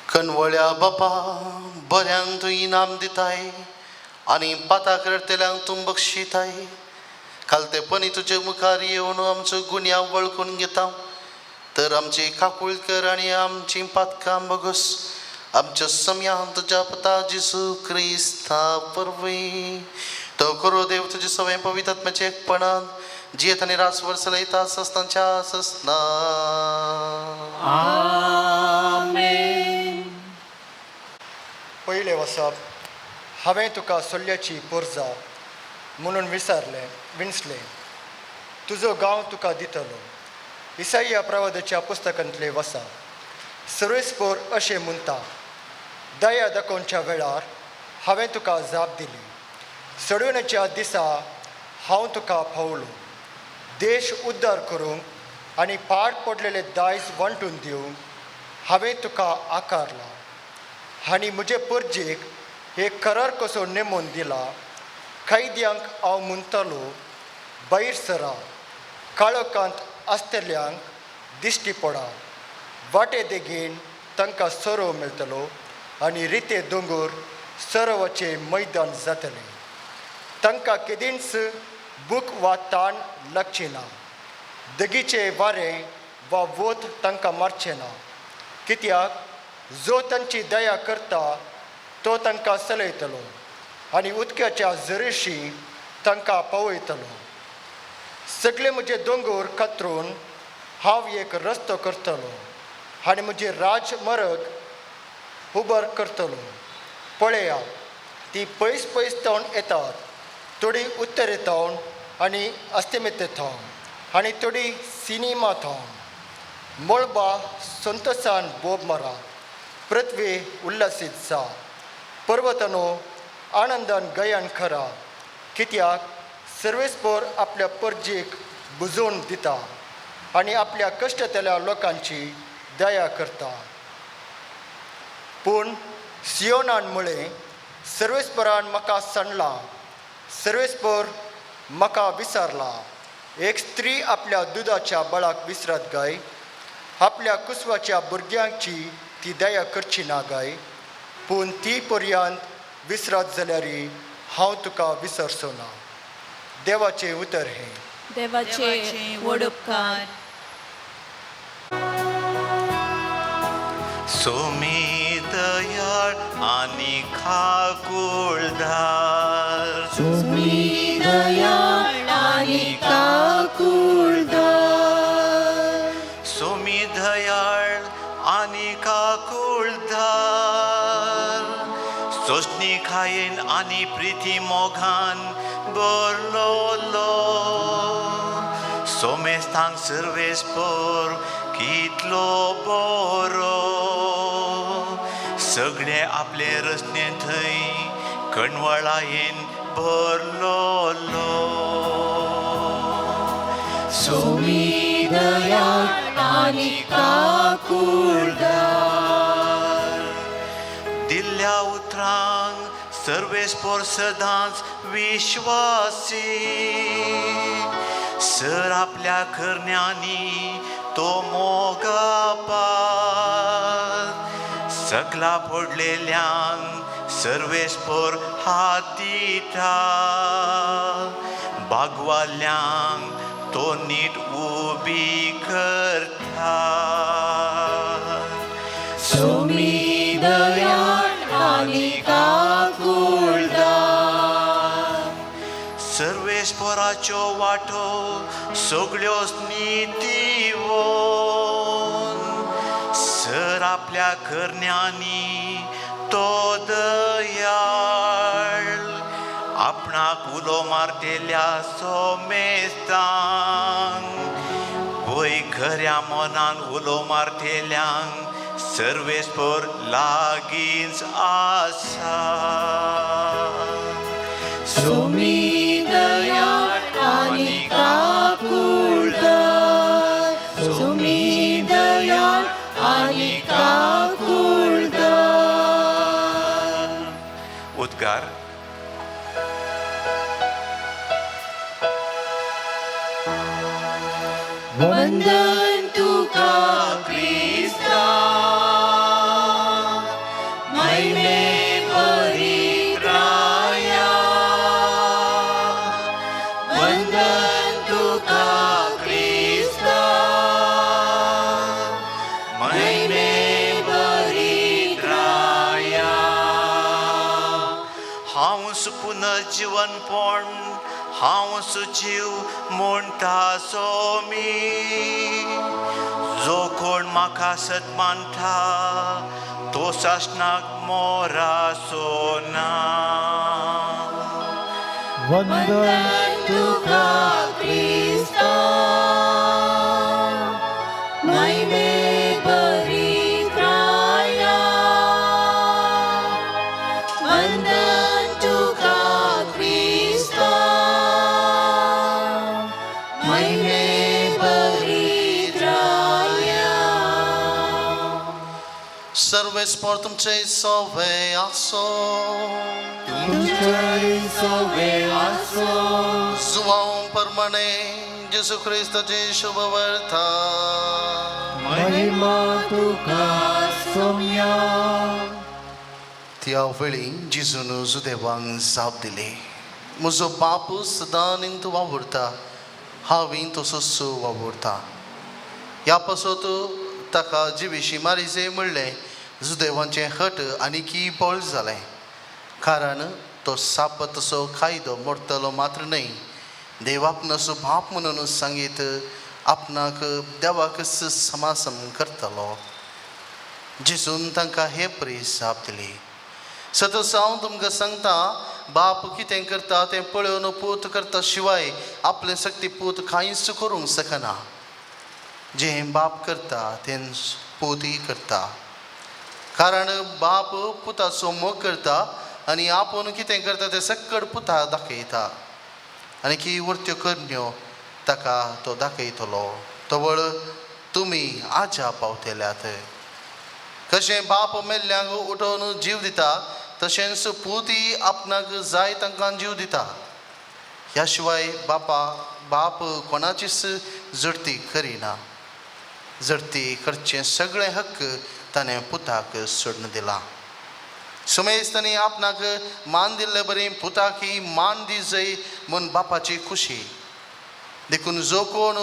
कणवळ्या बापा बऱ्यांक तूं इनाम दिताय आनी पाताक रडटल्यांक तूं बक्षिताय. खालतेपणी तुजे मुखार येवन आमचो गुन्यांव वळखून घेता, तर आमची काकूळ कर आनी आमची पातकां बगस आमच्या सम्यान तुज्या पुता जेजू क्रिस्ता परवीं. तो करो देव तुजे सवय पवित्र आत्म्याच्या एकपणान जियेत आनी रासवर चलयता सस्तांच्या सस्ना. आमेन. पयलें वसप हांवें तुका सोल्ल्याची पोरजा म्हणून विचारलें विणसलें, तुजो गांव तुका दितलो. इसाईया प्रवादाच्या पुस्तकांतलें वसा सर्वेस्पोर अशें म्हणटा, दया दाखोवच्या वेळार हांवें तुका जाप दिली, सोडवण्याच्या दिसा हांव तुका पावलो. देश उद्धार करूंक आनी पाड पडलेले दायज वांटून दिवंक हांवें तुका आकारला आनी म्हजे परजेक एक करार कसो नेमून दिला. कैद्यांक हांव म्हणटलो भायर सरा, काळोखांत आसतल्यांक दिश्टी पडा. वाटे देगेन तांकां सोरो मेळटलो आनी रिते दोंगर सरोवाचें मैदान जातलें. तांकां केदींच भूक वा ताण लागची ना, दगीचें वारें वा वत तांकां मारचें ना. कित्याक जो तांची दया करता तो तांकां चलयतलो आनी उदकाच्या जरेशी तांकां पावयतलो. सगळे म्हजे दोंगर कातरून हांव एक रस्तो करतलो आनी म्हजी राजमरग उबर करतलो. पळया ती पयस पयस थावन येतात, थोडी उत्तरे थावन आनी अस्तमेते थावन आनी थोडी सिनेमा थावन. मळबा संतोसान बोब मारा, पृथ्वी उल्हासीत जा, पर्वतानो आनंदान गयान खरा. कित्याक सर्वेस्पोर आपल्या परजेक बुजोवन दिता आनी आपल्या कश्टतल्या लोकांची दया करता. पूण सियोनान म्हळें, सर्वेस्परान म्हाका सांडलां, सर्वेस्पर म्हाका विसरला. एक स्त्री आपल्या दुदाच्या बळाक विसरत गाय, आपल्या कुसवाच्या भुरग्यांची ती दया करची ना गाय? पूण ती पर्यंत विसरत जाल्यार हांव तुका विसरचो ना. देवाचें उतर हें. देवाचे व्हड उपकार. सोमी दयाळ आनी खाकुळदार, सुमी दयाळ आनी काकुळदार, सोमी दयाळ आनी काकुळदार, सोसणीकायेन आनी प्रिती मोगान भरलोलो, सोमेस्तांक सर्वेस्पर कितलो बरो, सगळे आपले रचने थंय कणवळायेन भरलोलो. सुमी दयाळ आनी काकुळदार, दिल्ल्या उतरांक सर्वेस्पर सदांच विश्वासी, सर आपल्या करण्यांनी तो मोगापार, सगला पडलेल्यांक सर्वेस्पर हात दिता, बागवाल्यांक तो नीट उबी करता. सुमी दयाळ आनी काकुळदार, सर्वेस्पराच्यो वाटो सगळ्यो नितीवोन, सर आपल्या करण्यांनी तो दयाळ, आपणाक उलो मारतेल्या सोमेस्तांक, वय खऱ्या मनान उलो मारतेल्यांक सर्वेस्पर लागींच आसा. सुमी दयाळ आनी काकुळदार, सुमी दयाळ आनी काकुळदार. उद्गार. वंदन तुका क्रिस्ता, महिमे परित्राया. वंदन तुका क्रिस्ता, महिमे परित्राया. हांव पुनर्जीवनपण, हांव सुजीव म्हणटा सोमी, जो कोण म्हाका सत मानता तो सासणाक मोरासो ना. वंदन तुका क्रिस्ता, महिमे परित्राया. वंदन तुका क्रिस्ता, महिमे परित्राया. सर्वेस्पर तुमचे सवे आसो. तुमचेय सवे आसो. जुवांव परमाणे जेजू क्रिस्ताचे शुभ वर्ता. महिमा तुका सोम्या. त्या वेळी जेजून जुदेवांक जाप दिली, म्हजो बापूस सदां तूं वावुरता, हांवूय तसोच वावुरता. ह्या पासत ताका जिविशी मारिजे म्हणलें जुदेवांचें हट आनीकी बळ जालें, कारण तो साप तसो कायदो मोडटलो मात्र न्हय, देव आपणाचो बाप म्हणून सांगीत आपणाक देवाकच समासम करतलो. जेजून तांकां हे परी जाप दिली, सतत हांव तुमकां सांगता, बाप कितें करता तें पळोवन पूत करता शिवाय आपले शक्ती पूत कांयच करूंक शकना. जें बाप करता तें पूतय करता, कारण बाप पुताचो मोग करता आनी आपूण कितें करता तें सक्कड पुता दाखयता, आनी की वरत्यो करण्यो ताका तो दाखयतलो. तवळ तुमी आजा पावतल्यात. कशें बाप मेल्ल्यांक उठोवन जीव दिता, तशेंच पुती आपणाक जाय तांकां जीव दिता. ह्या शिवाय बापा बाप कोणाचीच जडती करिना. जडती करचें सगळें हक्क ताणें पुताक सोडून दिला. सुमेज ताणें आपणाक मान दिल्ले बरी पुताक ही मान दी जय म्हूण बापाची खुशी. देखून जो कोण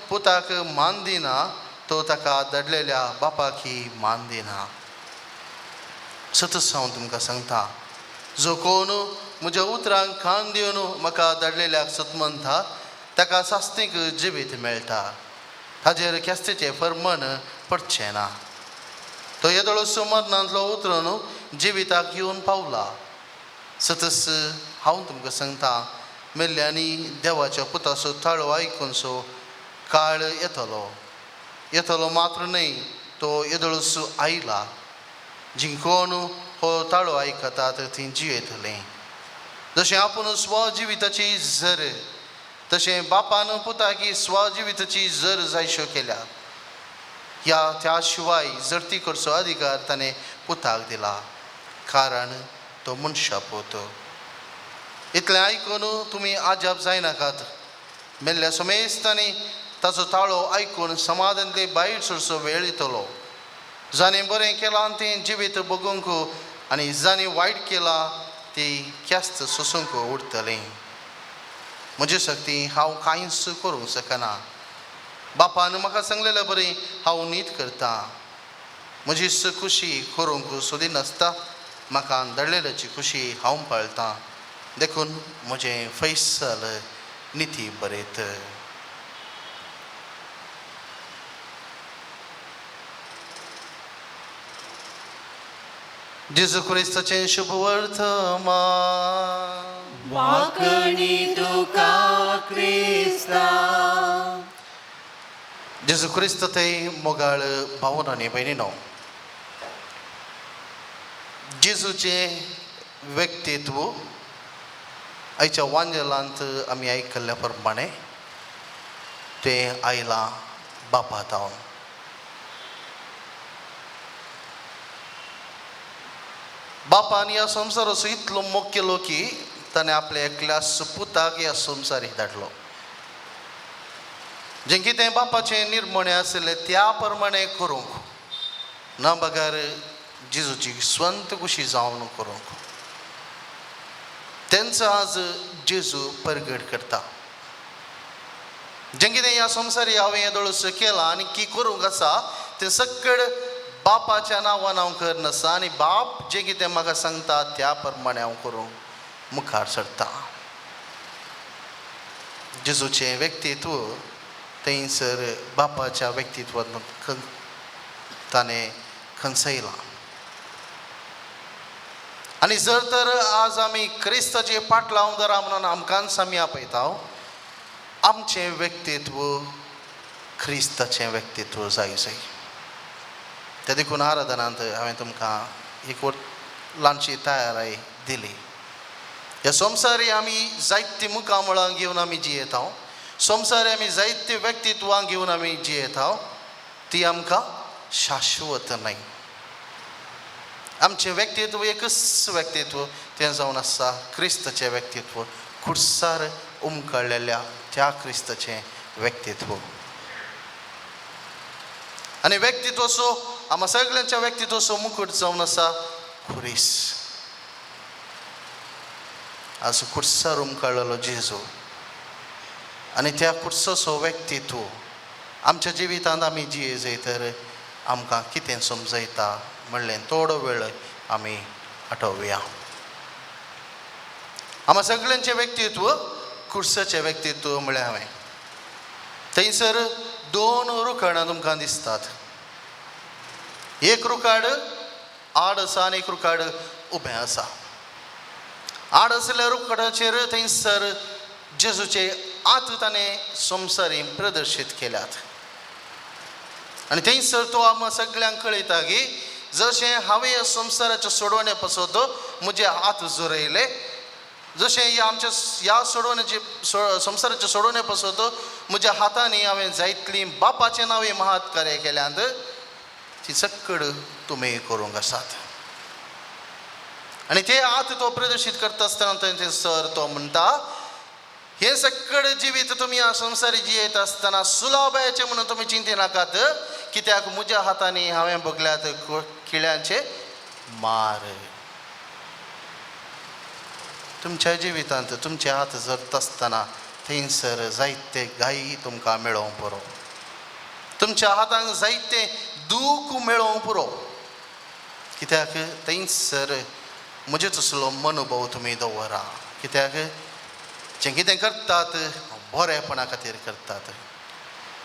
पुताक मान दिना तो ताका धाडलेल्या बापाक ही मान दिना. सतच हांव तुमकां सांगता, जो कोण म्हज्या उतरांक कान दिवन म्हाका धाडलेल्याक सतमनता ताका सास्तीक जिवीत मेळटा. ताजेर ख्यास्तीचें फर्मन पडचें ना. तो येदोळसो मरणांतलो उतरून जिविताक येवन पावला. सतस हांव तुमकां सांगता, मेल्ल्यांनी देवाच्या पुताचो ताळो आयकूनसो काळ येतलो. येतलो मात्र न्हय, तो येदोळसो आयला. जी कोण हो ताळो आयकतात ती जियेतलीं. जशें आपूण स्वजिविताची जर तशें बापान पुताकी स्वजिविताची जर जायश्यो केल्या. ह्या त्या शिवाय जडती करचो अधिकार ताणें पुताक दिला, कारण तो मनशा पूत. इतलें आयकून तुमी आजाप जायनाकात. मेल्ल्या समेस्तांनी ताचो ताळो आयकून समाधांतले भायर सरचो वेळ येतलो. जाणें बरें केलां तें जिवीत भोगूंक आनी जाणें वायट केलां ती ख्यास्त सोसूंक उरतलीं. म्हजे शक्ती हांव कांयच करूंक शकना. बापान म्हाका सांगलेले बरी हांव नीत करतां. म्हजी खुशी करूंक सोदिनासता म्हाका धाडलेल्याची खुशी हांव पाळटां. देखून म्हजें फैसल निती बरयत. जेजू क्रिस्ताचें शुभ वर्तमान. वाकणी तुका क्रिस्ता. जेजू क्रिस्त ते मोगाळ भावन आनी भयणीनो, जेजूचें व्यक्तित्व आयच्या वांजेलांत आमी आयकल्ल्या प्रमाणे तें आयलां बापा तावन. बापान ह्या संवसाराचो इतलो मोग केलो की ताणें आपल्या एकल्या सुपुताक ह्या संवसारीक धाडलो. जें कितें बापाचें निर्मणें आशिल्लें त्या प्रमाणें करूंक ना बगर जेजूची स्वंत खुशी जावन करूंक. तेंचो आज जेजू परगट करता. जें कितें ह्या संवसारी हांवें येदोळसो केलां आनी की करूंक आसा तें सकड बापाच्या नांवान हांव करनासा आनी बाप जें कितें म्हाका सांगता त्या प्रमाणें हांव करूंक मुखार सरता. जेजूचें व्यक्तित्व थंयसर बापाच्या व्यक्तित्वान ताणें खंचयलां. आनी जर तर आज आमी क्रिस्ताचे पाटलाव दरा म्हणून आमकांच आमी आपयता, आमचें व्यक्तित्व क्रिस्ताचें व्यक्तित्व जाय जाय. ते देखून आराधनांत हांवें तुमकां एक ल्हानशी तयाराय दिली. ह्या संवसारी आमी जायतीं मुखामळां घेवन आमी जियेता, संवसारी आमी जायतीं व्यक्तित्वां घेवन आमी जियेता, ती आमकां शाश्वत न्हय. आमचें व्यक्तित्व एकच व्यक्तित्व तें जावन आसा क्रिस्ताचें व्यक्तित्व, खुर्सार उमकळलेल्या त्या क्रिस्ताचें व्यक्तित्व. आनी व्यक्तित्वचो आमकां सगळ्यांच्या व्यक्तित्वचो मुकूट जावन आसा खुरीस. आज खुर्सार उमकळलेलो जेजू आनी त्या खुर्साचो व्यक्तित्व आमच्या जिवितांत आमी जिये जाय तर आमकां कितें समजयता म्हणलें थोडो वेळ आमी आठोवया. आमकां सगळ्यांचें व्यक्तित्व खुर्साचें व्यक्तित्व म्हळ्यार हांवें थंयसर दोन रुखाडां तुमकां दिसतात. एक रुखाड आड आसा आनी एक रुखाड उबें आसा. आड आशिल्ल्या रुखाडाचेर थंयसर जेजूचे आत ताणें संवसारी प्रदर्शीत केल्यात आनी थंयसर तो आमकां सगळ्यांक कळयता की जशें हांवें ह्या संवसाराच्या सोडवणे पासत म्हजे हात जोरयले, जशें ह्या आमच्या ह्या सोडवण्याचे संवसाराच्या सोडवणे पासत म्हज्या हातांनी हांवें जायतलीं बापाचें नांव महात कार्य केल्यांत ती सक्कड तुमी करूंक आसात. आनी ते हात तो प्रदर्शीत करता आसतना थंयसर तो म्हणटा, हें सगळें जिवीत तुमी ह्या संवसारी जियेत आसतना सुलाबायचें म्हणून तुमी चिंती नाकात, कित्याक म्हज्या हातांनी हांवें भोगल्यात किळ्यांचे मार. तुमच्या जिवितांत तुमचे हात झरता आसतना थंयसर जायते गायी तुमकां मेळोवंक पुरो, तुमच्या हातांक जायते दूख मेळोवंक पुरो, कित्याक थंयसर म्हजे तसलो मनोभाव तुमी दवरा, कित्याक जें कितें करतात बरेपणा खातीर करतात.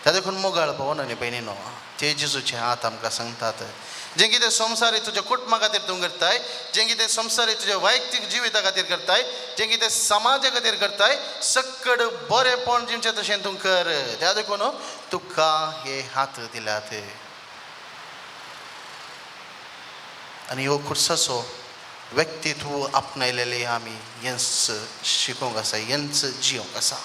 त्या देखून मोगाळ भोवन आनी भयणीनो, ते जेजूचे हात आमकां सांगतात, जें कितें संवसारी तुज्या कुटुंबा खातीर तूं करताय, जें कितें संवसारी तुज्या वैयक्तीक जिविता खातीर करताय, जें कितें समाजा खातीर करताय, सक्कड बरेपण जिवचें तशें तूं कर. त्या देखून तुका हे हात दिल्यात. आनी ह्यो खुर्साचो व्यक्तित्व आपणायलेलें आमी हेंच शिकोवंक आसा, हेंच जियोंक आसा.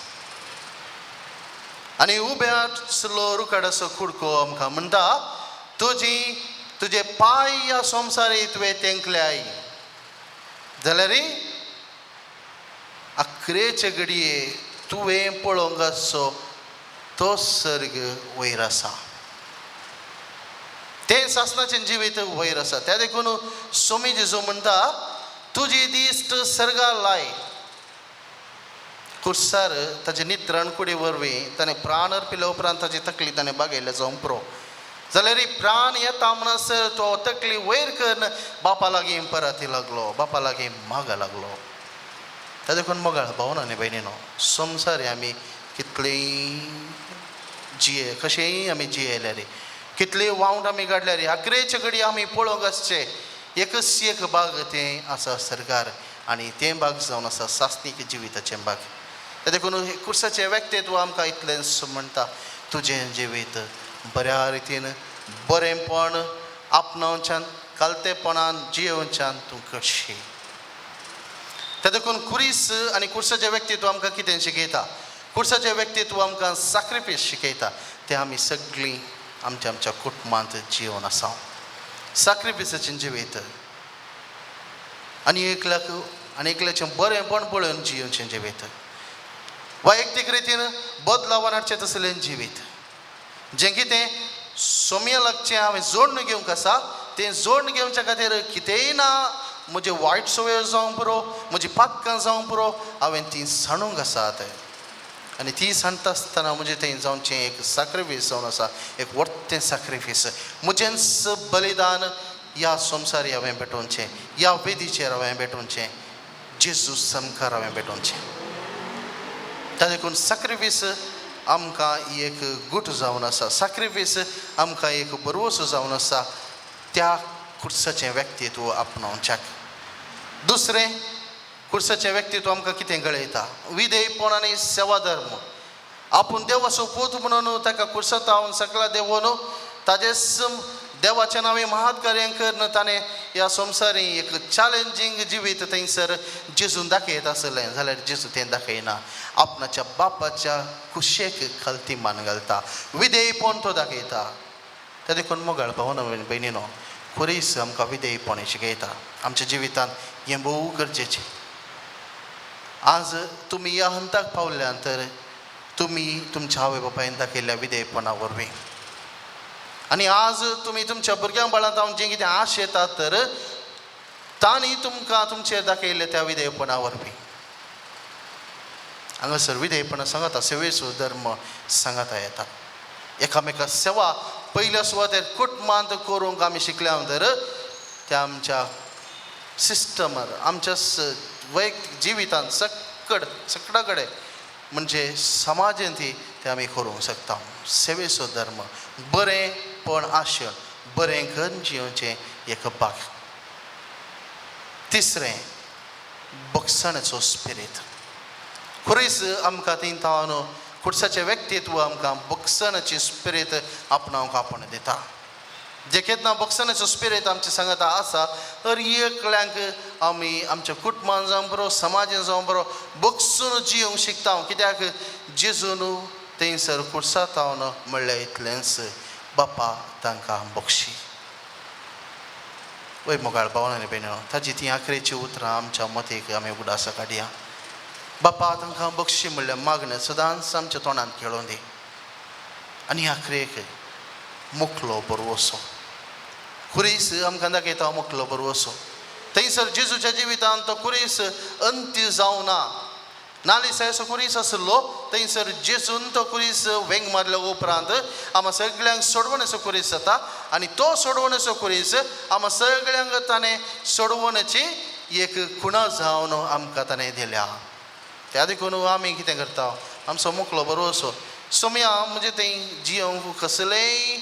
आनी उबे आसलो रुखाडाचो कुडको आमकां म्हणटा, तुजी तुजे पांय ह्या संवसारी तुवें तेंकल्याय जाल्यार अकरेचे घडये तुवें पळोवंक आसचो तो सर्ग वयर आसा, तें सासणाचें जिवीत वयर आसा. त्या देखून सोमी जेजू म्हणटा, तुजी दिश्ट सर्गा लाय. कुर्सार ताजे नित्रण कुडी वरवीं ताणें प्राण अर्पिल्या उपरांत ताजी तकली ताणें बागयल्ले जावंक पुरो, जाल्यार प्राण येता म्हणसर तो तकली वयर करून बापा लागीं परत लागलो, बापा लागीं मागा लागलो. त्या देखून मोगाळ भावन आनी भयणीनो, संवसारी आमी कितलेय जिये, कशेंय आमी जियेल्यार, कितलेय वावंट आमी काडल्यार, आकरेचे घडी आमी पळोवंक आसचे एकच एक बाग तें आसा सरकार, आनी तें बाग जावन आसा सासणीक जिविताचें बाग. त्या देखून कुर्साचें व्यक्तित्व आमकां इतलेंच म्हणटा, तुजें जिवीत बऱ्या रितीन बरेंपण आपणावच्यान कालतेपणान जियोवच्यान तूं करशी. त्या देखून कुरीस आनी कुर्साचें व्यक्तित्व आमकां कितें शिकयता, कुर्साचें व्यक्तित्व आमकां साक्रिफीस शिकयता. तें आमी सगळीं आमच्या आमच्या कुटुंबांत जिवन आसा साक्रिफिसाचें जिवीत, आनी एकल्याक आनी एकल्याचें बरेंपण पळोवन जियोवचें जिवीत, वैयक्तीक रितीन बदलावान हाडचें तसलें जिवीत. जें कितें सोम्या लागचें हांवें जोडून घेवंक आसा, तें जोडून घेवच्या खातीर कितेंय ना म्हजें वायट संवय जावंक पुरो, म्हजी पातकां जावंक पुरो, हांवें तीं सांडूंक आसात. आनी ती सांडटा आसतना म्हजें थंय जावचें एक साक्रिफीस जावन आसा, एक व्हडटें साक्रिफीस, म्हजेंच बलिदान ह्या संवसारी हांवें भेटोवचें, ह्या वेदीचेर हांवें भेटोवचें, जेजू सामकार हांवें भेटोवचें. त्या देखून साक्रिफीस आमकां एक गूट जावन आसा, साक्रिफीस आमकां एक बरवसो जावन आसा त्या कुर्साचें व्यक्तित्व आपणावच्याक. दुसरें, कुर्साचें व्यक्तित्व आमकां कितें गळयता, विधेयपण आनी सेवाधर्म. आपूण देवाचो पूत म्हणून ताका कुर्सांत सकला देवोन ताजेच देवाच्या नांवे महात्कार्य करून ताणें ह्या संवसारी एक चॅलेंजींग जिवीत थंयसर जेजून दाखयत आसलें, जाल्यार जेजू तें दाखयना, आपणाच्या बापाच्या कुशेक खालती मान घालता, विधेयपण तो दाखयता. त्या देखून मोगाळ भावन भयणीनो, खुरीस आमकां विधेयपण शिकयता. आमच्या जिवितांत हें भोव गरजेचें. आज तुमी ह्या हंताक पावल्या तर तुमी तुमच्या आवय बापायन दाखयल्ल्या विधेयपणा वरवीं, आनी आज तुमी तुमच्या भुरग्यां बाळांत हांव जें कितें आश येतात तर तांणी तुमकां तुमचेर दाखयल्ले त्या विधेयपणा वरवीं. हांगासर विधेयपणा सांगता, सेवेचो धर्म सांगता येता, एकामेका सेवा पयल्या सुवातेर कुटुंबांत करूंक आमी शिकल्या तर त्या आमच्या सिस्टमार, आमच्या वैयक्तीक जिवितांत सक्कड सगळ्या कडेन म्हणजे समाजांत ते आमी करूंक शकता. सेवेचो धर्म, बरें पण आशय, बरें करून जियोवचें एक भाग. तिसरें, बक्षणाचो स्पिरीत. खुरीस आमकां थंय तावन खुर्साचें व्यक्तित्व आमकां बक्षणाची स्पिरीत आपणावंक आपण दिता. जे केन्ना बक्षणाचो स्पिरीत आमचे सांगता आसा तर एकल्यांक आमी आमच्या कुटुंबान जावं बरो, समाजान जावं बरो, बक्षून जियोवंक शिकता. कित्याक जेजून थंयसर खुर्सांत म्हणलें इतलेंच, बापा तांकां बक्षी. वय मोगाळ भावन आनी भयणीनो, ताजी ती आखरेची उतरां आमच्या मतीक आमी उगडासा काडया. बापा तांकां बक्षी म्हणल्यार मागणें सदांच आमच्या तोंडांत खेळोन दी. आनी आखरेक मुकलो बरवसो खुरीस आमकां दाखयता मुकलो बरवसो. थंयसर जेजूच्या जिवितांत तो खुरीस अंत्य जावना. नालिसायचो खुरीस आसलो थंयसर जेजून तो खुरीस वेंग मारल्या उपरांत आमकां सगळ्यांक सोडवणेचो खुरीस जाता आनी तो सोडवणेचो खुरीस आमकां सगळ्यांक ताणें सोडवण्याची एक खुणा जावन आमकां ताणें दिल्या. त्या देखून आमी कितें करता आमचो मुकलो बरो सोम्या म्हणजे थंय जियोंक कसलेंय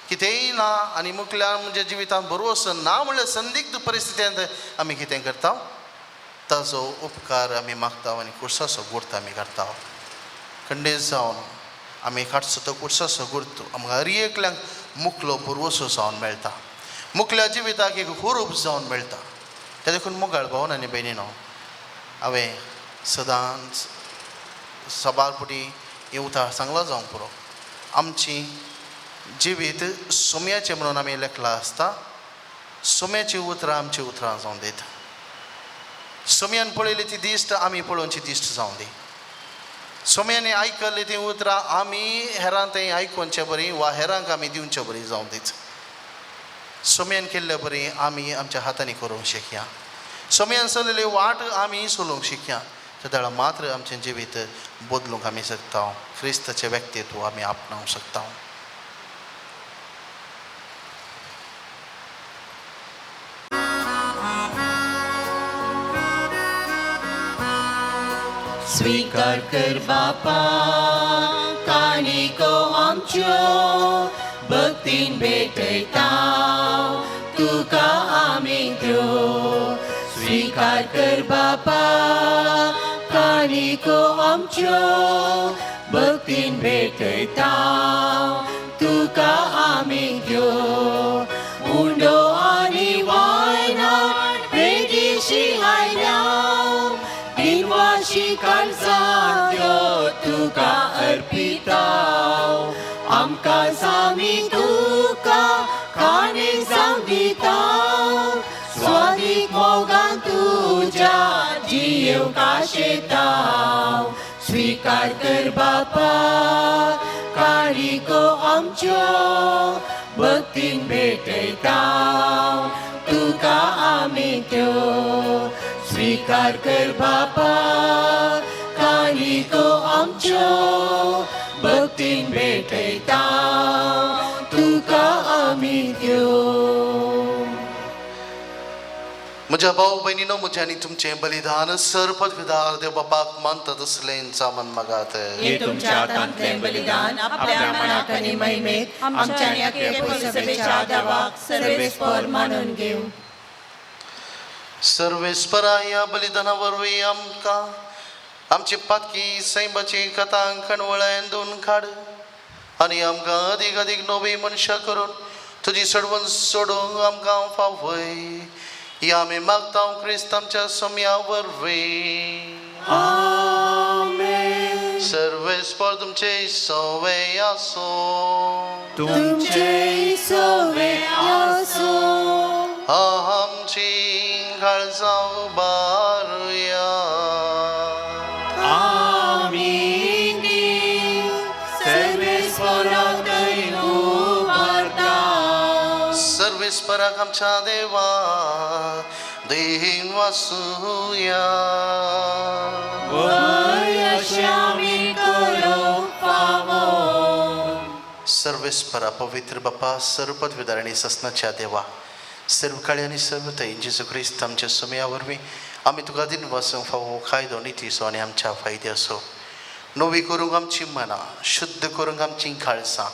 कितेंय ना आनी मुकल्या म्हणजे जिवितांत बरो ना म्हणल्यार संदिग्ध परिस्थितींत आमी कितें करता ताजो उपकार आमी मागता आनी कुर्साचो गुर्त आमी काडटा. खंडीत जावन आमी काडचो तो कुर्साचो गुर्त आमकां हर एकल्यांक मुकलो पुर्वसो जावन मेळटा. मुकल्या जिविताक एक हुरूप जावन मेळटा. त्या देखून मोगाळ भावन आनी भयणीनो हांवें सदांच सबार पुटी हें उतार सांगलां जावंक पुरो. आमची जिवीत सोम्याचें म्हणून आमी लेखलां आसता. सोम्याचीं उतरां आमचीं उतरां जावन दिता. सोम्यान पळयली ती दिश्ट आमी पळोवची दिश्ट जावं दी. सोम्यानी आयकल्ली ती उतरां आमी हेरां थंय आयकुचे बरी वा हेरांक आमी दिवचे बरी जावं दीत. सोम्यान केल्ले बरी आमी आमच्या हातांनी करूंक शिकया. सोम्यान चलयल्ली वाट आमी चलोवंक शिकया. तेदळा मात्र आमचें जिवीत बदलूंक आमी शकता. क्रिस्ताचें व्यक्तित्व आमी आपणावंक शकता. स्वीकार कर बापा काणिको आमच्यो भक्तीन भेटयता तुका आमी त्यो. स्वीकार कर बापा काणिको आमच्यो भक्तीन भेटयता तुका आमी त्यो. उंडो आनी वायना बेगीशी आयल्या दिनवाशी काळजांत्यो तुका अर्पिता. आमकां सामी तुका काणेक जावं दिता. स्वादीक मोगान तुज्या जियेवंक आशेता. स्वीकार कर बापा काणिको आमच्यो भक्तीन भेटयता तुका आमी त्यो. स्वीकार कर बापा काणिको आमच्यो भक्तीन भेटयता तुका आमी त्यो. म्हज्या भाव भयणीनो म्हजें आनी तुमचें बलिदान सर पदवीदार देव बापाक मानता तसलें मन मागात. हे तुमच्या हातांतलें बलिदान आपल्या मनाक आनी महिमेक आमच्या आनी अख्ख्या सभेच्या देवाक सर्वेस्पर मानून घेवं. सर्वेस्परा ह्या बलिदाना वरवीं आमकां आमची पातकी सैमाची कथां कणवळ्यान दोन काड आनी आमकां अदीक अदीक नवी मनशां करून तुजी सडवण सोडूंक आमकां फावय. ह्या आमी मागता क्रिस्त आमच्या सोम्या वरवीं. सर्वेस्पर तुमचे सवे आसूं. तुमचे सवे आसूं. आमची काळजां उबारुया. आमी ती सर्वेस्पराक थंय उबारता. सर्वेस्पराक आमच्या देवा देहीन वासुया. वय अशें आमी करूंक फावो. सर्वेस्परा पवित्र बापा सर्वपदवीदार आनी ससनाच्या देवा सर्व काळी आनी सर्व थंय जेजू क्रिस्त आमच्या सोम्या वरवीं आमी तुका दिन वासूंक फावो कायदो नितीचो आनी आमच्या फायद्याचो. नवी करूंक आमची मनां शुद्ध करूंक आमचीं काळसां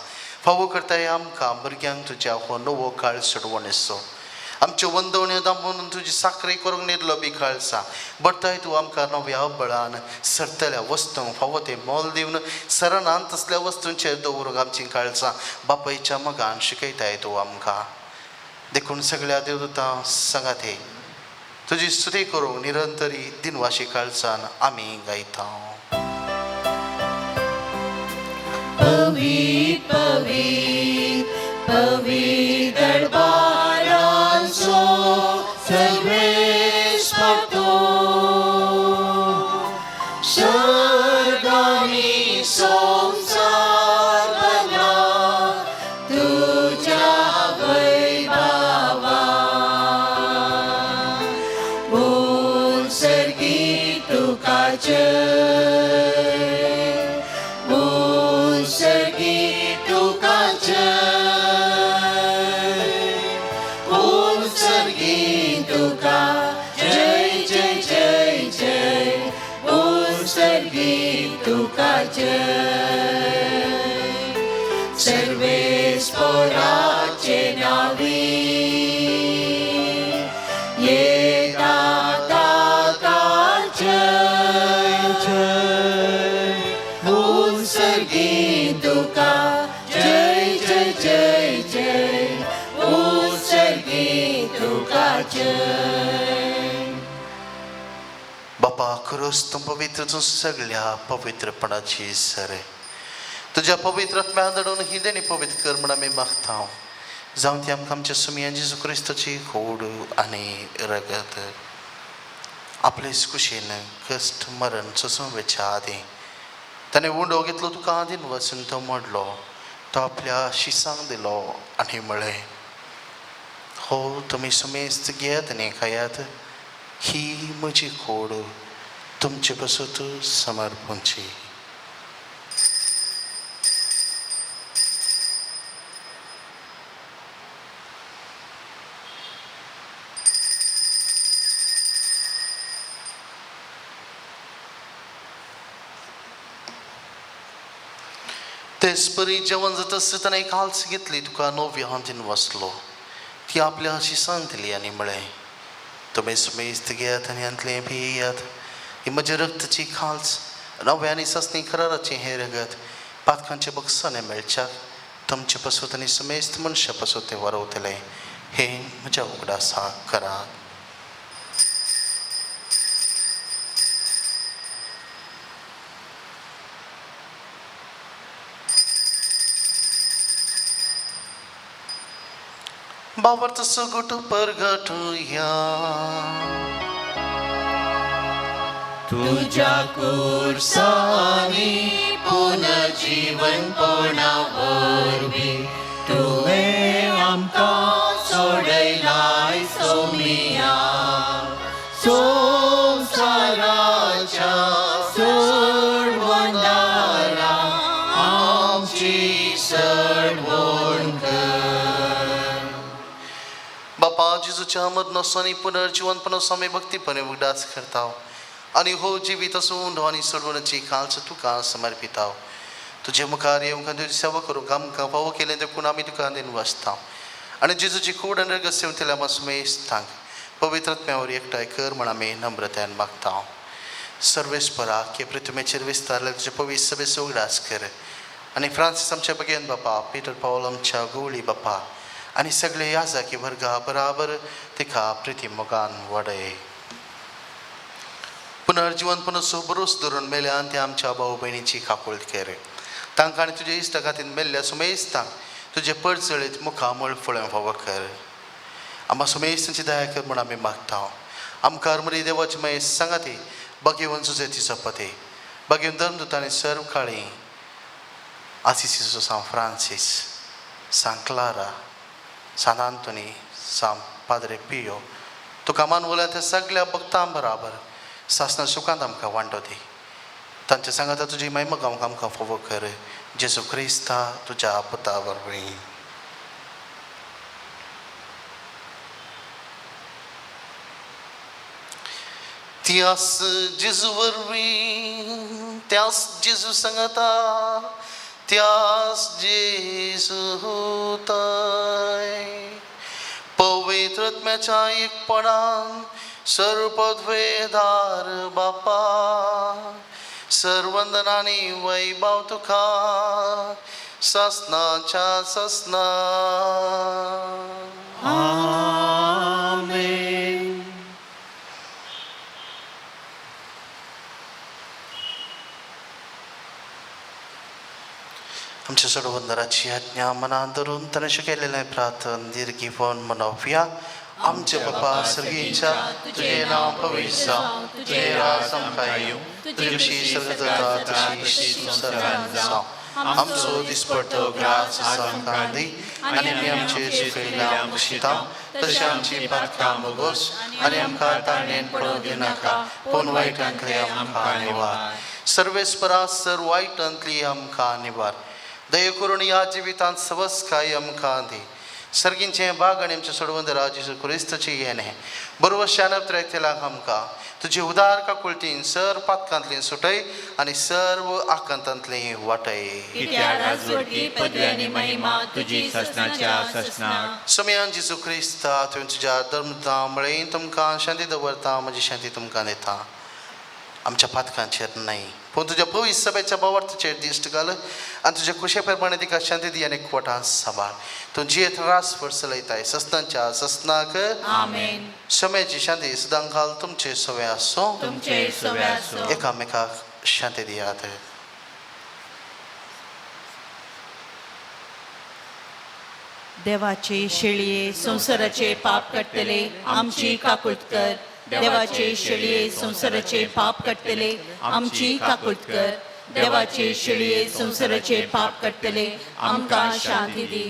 फावो करताय आमकां भुरग्यांक तुज्या हो नवो काळ सोडवणेचो. आमच्यो वंदवण्यो दामून तुजी साखरे करूंक निर्लो बी काळसां बरताय तूं आमकां नव्या बळान सरतल्या वस्तूंक फावो तें मोल दिवन सरणान तसल्या वस्तूंचेर दवरूंक आमचीं काळसां बापायच्या मोगान शिकयताय तूं आमकां. देखून सगळ्या देवदूतां सांगाते तुजी स्तुती करूंक निरंतरी दिनवाशी काळसान आमी गायता. पवित्र पवित्र पवित्र दरबारांचो सर्वेस्पर तूं. जय. बापा खरोच तूं पवित्र, तूं सगळ्या पवित्रपणाची सरे. तुज्या पवित्र आत्म्या धाडून ही देणी पवित्र कर म्हण आमी मागता. जावं ती आमकां आमच्या सुमया जेजू क्रिस्ताची खोड आनी रगत. आपले कुशीन कश्ट मरण सोसून वेच्या आदीं ताणें उंडो घेतलो, तुका आदीन वचून तो मोडलो, तो आपल्या शिसांक दिलो आनी म्हळें, हो तुमी सुमेस्त घेयात आनी खायात, ही म्हजी खोड तुमचे पासत समर्पणची. तेच परी जेवण जाता आसतना ताणें एक आल्स घेतली, तुका नव्या हातीन वसलो, ती आपल्या शिसांक दिली आनी म्हळें, तुमी सुमेस्त घेयात आनी हांतलें पियात, ही म्हज्या रक्ताची खाल्स, नव्या आनी सासणी कराराचें हें रगत पातकांचे बक्षाने मेळच्याक तुमचे पासत आनी सुमेस्त मनशा पासत तें वरवतलें. हें म्हज्या उगडासाक करात. बाबर्थ सुगुट परगटुया. तुज्या कुर्सानी पुनर्जीवनपणा वरवीं तुवें आमकां सोडयलाय सोमिया. संवसाराच्या सोडवणारा आमची सडवण कर. बापा जेजूच्या मरणाचो आनी पुनर्जिवनपणाचो आमी भक्तीपणे उगडास करता आनी हो जिवीत आसून आनी सोडवण्याची खालच तुका समर्पिता. तुजे मुखार येवंक आनी तुजी सेवा करूंक आमकां फावो केलें देखून आमी तुका दिन वाचता आनी जेजूची कूड आनी रगत सेवतल्या आमकां सुमेस्तांक पवित्र आत्म्यावर एकठांय कर म्हण आमी नम्रतायेन मागता. सर्वेस्परा के पृथ्वीचेर विस्तारले तुजे पवित्र सभेचो उगडास कर आनी फ्रांसीस आमच्या बगेन बापा, पिटर पावल आमच्या गवळी बापा आनी सगळे याजाकी वर्गा बराबर तिका प्रिती मोगान वाडय. पुनर्जिवनपणाचो बरोस धरून मेल्यान ते आमच्या भाव भयणीची काकुळट कर. तांकां आनी तुजे इश्टा खातीर मेल्ल्या सुमेस्तांक तुजे परजळीत मुखामळ फळें फावो कर. आमकां सुमेस्तांची दया कर म्हूण आमी मागता. आमकां मरी देवाची मागीर सांगाती बागेवन तुजें जपते बागेवन धर्मदूत आनी सर्व काळी आसिसीचो सांत फ्रांसीस, सांत क्लारा, सांत आंतोनी, सांत पाद्रे पियो तुका मानवल्या त्या सगळ्या भक्तां बराबर सासना सुखांत आमकां वांटो दी. तांच्या सांगाता तुजी महिमा गावंक आमकां फावो कर. जेजू क्रिस्ता तुज्या पुता वरवीं. त्यास जेजू वरवीं, त्यास जेजू सांगाता, त्यास जेजू ताय पवित्र आत्म्याच्या एकपणान सर्वपदवेदार बापा सर्वंदनानी वैभव तुका ससनाच्या ससना. आमेन. आमच्या सोडवंदराची आज्ञा मनात धरून ताणें शिकयलेलें प्रार्थन दीर्घी फोन मनोवया. आमचे बापा सर्गीच्या, तुजें नांव पवित्र जावं, तुजें राज आमकां येवं, तुजी खुशी स्वर्गांत जाता तशी संवसारांत जावं. आमचो दिसपट्टो ग्रास आमकां दी आनी आमी आमचे चुकयल्या बशिता तशें आमची पातकां मोगोस आनी आमकां ताणें पडोवंक दिनाका, पूण वायटांतली आमकां निवार. सर्वेस्परा सर वायटांतली आमकां निवार. दया करून ह्या जिवितांत सवस्काय आमकां दी. सर्गींचें बाग आनी आमच्या सोडवंदरा जेजू क्रिस्ताचें येणें बरोबर शानप त्रयतेलाक आमकां तुजे उदार काकुळटीन सर पातकांतली सुटय आनी सर्व आकांतांतली वाटय. कित्याक राजवटी पदवी आनी महिमा तुजी ससनाच्या ससनाक. सोमयान जेजू क्रिस्ता तुवें तुज्या धर्मता म्हळें तुमकां शांती दवरता, म्हजी शांती तुमकां दिता. आमच्या पातकांचेर न्हय पूण तुज्या पवित्र सभेच्या भावार्थाचेर दिश्ट घाल आनी तुज्या खुशे प्रमाणे तिका शांती दी आनी एकवटान सांबाळ. तूं जियेत रास चलयताय ससनाच्या ससनाक. आमेन. क्षमेची शांती सदां घाल तुमचे सवे आसूं. तुमचे सवे आसूं. एकामेकाक शांती दियात. देवाचे शेळये संवसाराचे पाप काडटले आमची काकूट कर. देवाचे शेळये संवसाराचे पाप काडटले आमची काकूट कर. देवाचे शेळये संवसाराचे पाप काडटले आमकां शांती दी.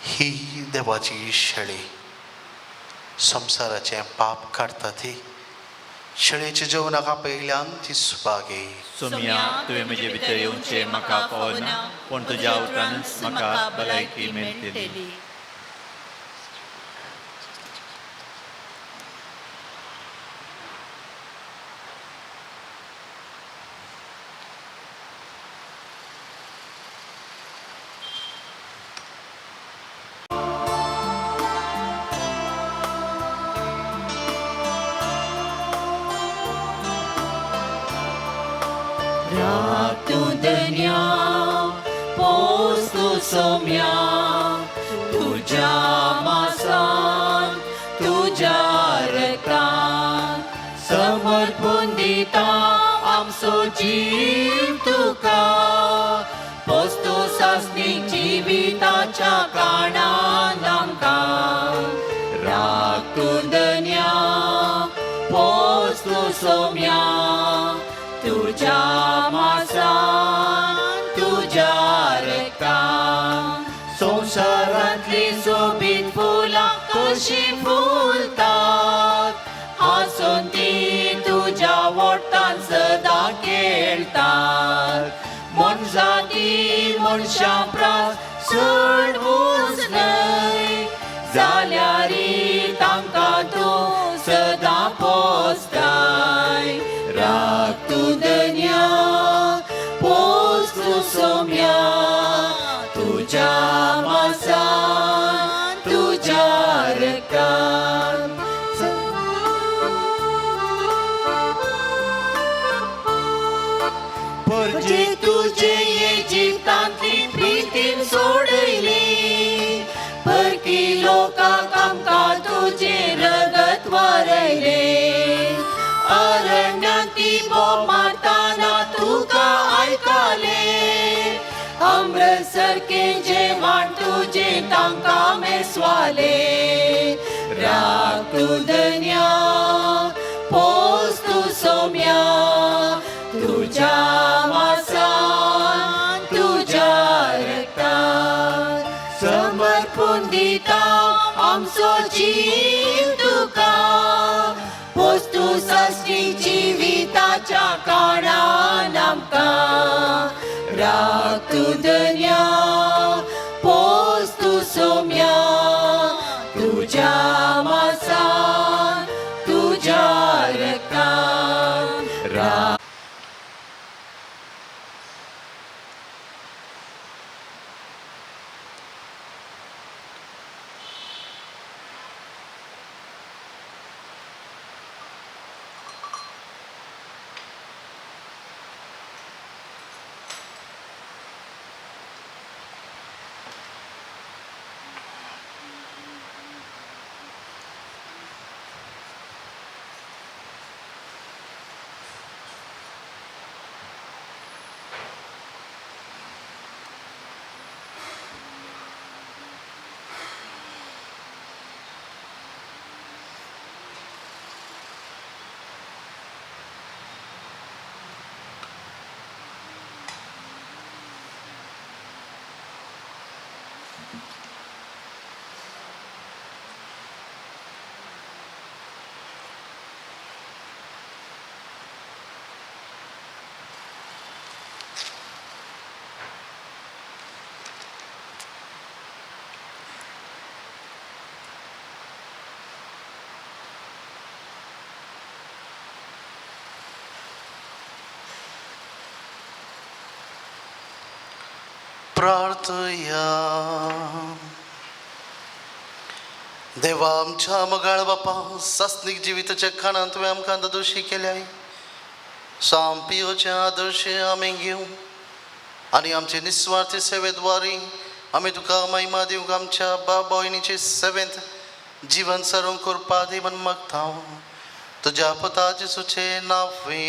ही देवाची शेळी संवसाराचें पाप काडटा ती शेळयेच्या जेवणाक आपयल्यान ती सुभागी. सोम्या, तुवें म्हजे भितर येवचें म्हाका पावना, पूण तुज्या उतरानच म्हाका भलायकी मेळटली. धन्या पोस तूं सोम्या तुज्या मासान तुज्या रक्तान समर्पून दिता आमचो जीव तुका. पोस तूं सासणी जिविताच्या कारणान आमकां. राख तूं धन्या पोस तूं सोम्या तुज्या मासान तुज्या रक्तान. संवसारांतली सोबीत फुलां कशीं फुलतात हांसून ती तुज्या वोटान सदां खेळटात. मनजाती मनशां प्रास चड ऊंच न्हय जाल्यारी तांकां तूं सदां पोसताय. राख तूं धन्या पोस तूं सोम्या तुज्या मासान तुज्या रक्तान. परजे तुजे जिवितांतली प्रितीन सोडयली परकी लोकांक आमकां तुजें रगत वारयलें. अरण्यांत ती बोब मारतना तुका आयकलें अमृत सारकें जेवण तुजें तांकां मेसवालें. राख तूं धन्या पोस तूं सोम्या तुज्या मासान तुज्या रक्तान. समर्पून दिता आमचो जीव तुका. पोस तूं सासणी जिविताच्या कारणान आमकां. राख तूं धन्या पोस तूं सोम्या तुज्या मासान तुज्या रक्तान. राख प्रार्थया. देवा आमच्या मगाळ बापा, सासनीक जिविताच्या खाणांत तुवें आमकां दोशी केल्याय. सामपियोचे आदर्श आमी घेवं आनी आमचे निस्वार्थी सेवेद्वारी आमी तुका महिमा दिवंक आमच्या बाबा भयणीचे सेवेंत जिवन सरूंक करपा दी म्हण मागता तुज्या पुता जेसूचे नांवे.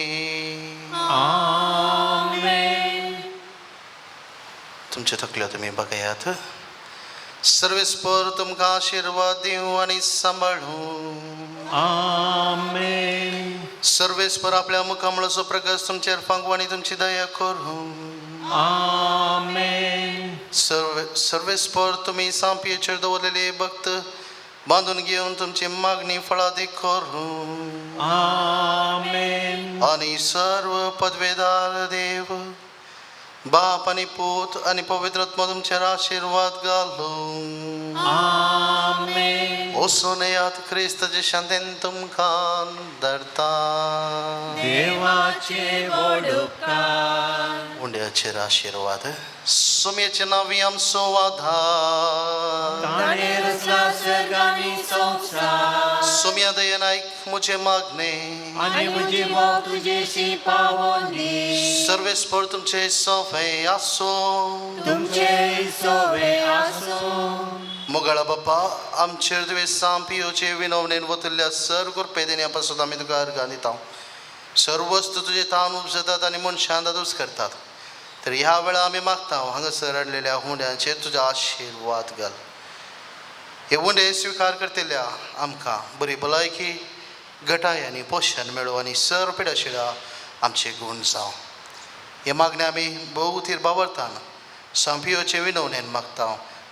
तुमचे तकल्यो तुमी बघयात. सर्वेस्पर तुमकां आशिर्वाद दिवं आनी सांबाळूं. आमेन. सर्वेस्पर आपल्या मुखामळाचो प्रकाश तुमचेर फांगू आनी तुमची दया करूं. आमेन. सर्वेस्पर तुमी सांपयेचेर दवरलेले भक्त बांदून घेवन तुमची मागणी फळादीक करूं. आमेन. आनी सर्व पदवेदार देव बाप आनी पूत आनी पवित्र आत्मा तुमचेर आशिर्वाद घालूं. आमेन. वचून येयात, क्रिस्ताचे शांतेन तुमकां धरता. देवाचे व्हड उपकार. उंड्याचेर आशिर्वाद. सुमयेचे नांवी आमचो आधार. ताणें रचला सर्ग आनी संवसार. सुमया दयेन आयक म्हजें मागणें. आनी म्हजी मोग तुजेशी पावोवन दी. सर्वेस्पर तुमचे सोफे आसूं. तुमचे सोवे आसूं. मोगाळा बाप्पा, आमचेर तुवें सांपियोचे विनवणेन वतल्या सर्व कृपे देण्या पासून आमी तुका अर्गां दिता. सर्व वस्तू तुजे तान उपजतात आनी मनशान दादूस करतात. तर ह्या वेळा आमी मागता हांगासर हाडलेल्या हुंड्यांचेर तुजो आशिर्वाद घाल. हे हुंडे स्विकार करतल्या आमकां बरी भलायकी, घटाय आनी पोशण मेळूं आनी सर्व पिडाशिळा आमचे गूण जावं. हे मागणें आमी भोव थीर बावरतान सांपियोचे विनवणेन मागता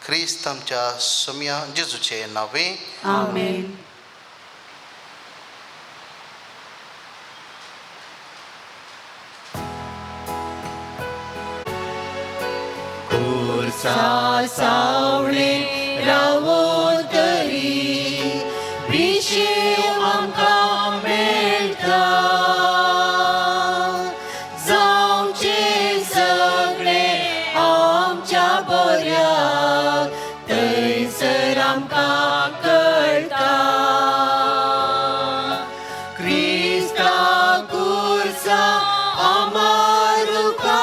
क्रिस्त आमच्या सुमया जेजूचे नांवे. आमेन. खुर्सा सावळे रावो तरी विशेव आमकां मेळटा. जावचें सगळें आमच्या बऱ्याक थंयसर आमकां कळटा. क्रिस्ता खुर्सा आमारुका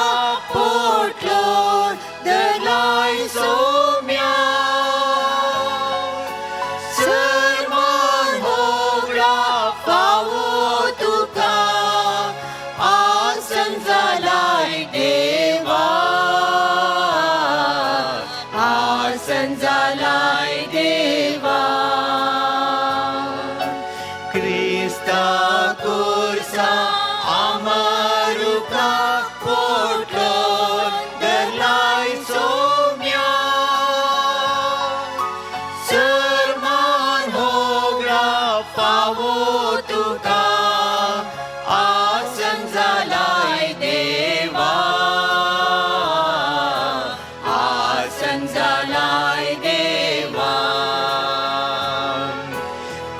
पोटलो धरलाय सोम्या. सरमान होगळा फावो तुका आसन जालाय देवा. आसन जालाय देवा. क्रिस्ता खुर्सा आमारुका पोटलो धरलाय सोम्या. सरमान होगळा फावो तुका आसन जालाय देवा. आसन जालाय देवा.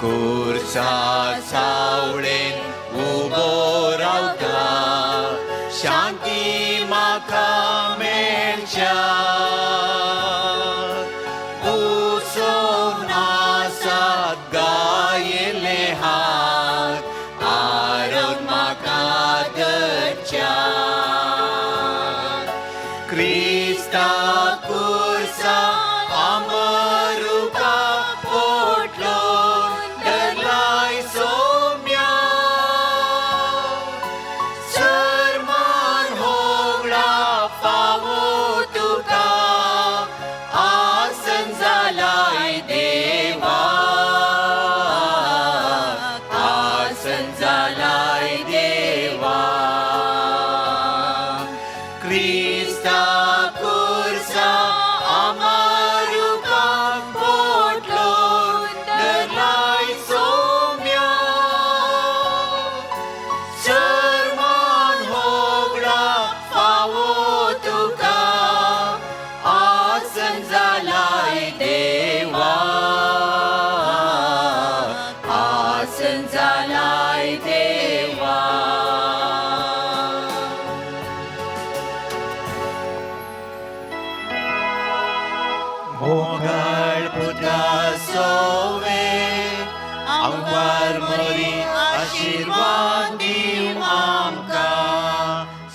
खुर्सा सावळेन उबो रावता शांती म्हाका मेळच्या. उसोवन आसात गायले हात आरोन म्हाका धरच्या. क्रिस्ता खुर्सा आमरुका पोटलो धरलाय सोम्या. सरमान होगळा फावो तुका आसन जालाय देवा. आसन जालाय देवा. क्रिस्ता खुर्सा आमारुका पोटलो धरलाय सोम्या. सरमान होगळा फावो तुका आसन जालाय देवा. आसन जालाय देवा.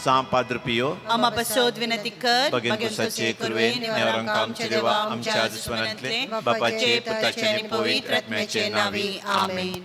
सां पाद्र पियो आमा पासत विनंती कर. बगेन पुसाचे कुरवे नेवरांक आमच्या देवा आमच्या दुस्मानांतले बापाचे पुताचे आनी पवित्र आत्म्याचे नांवी आमेन.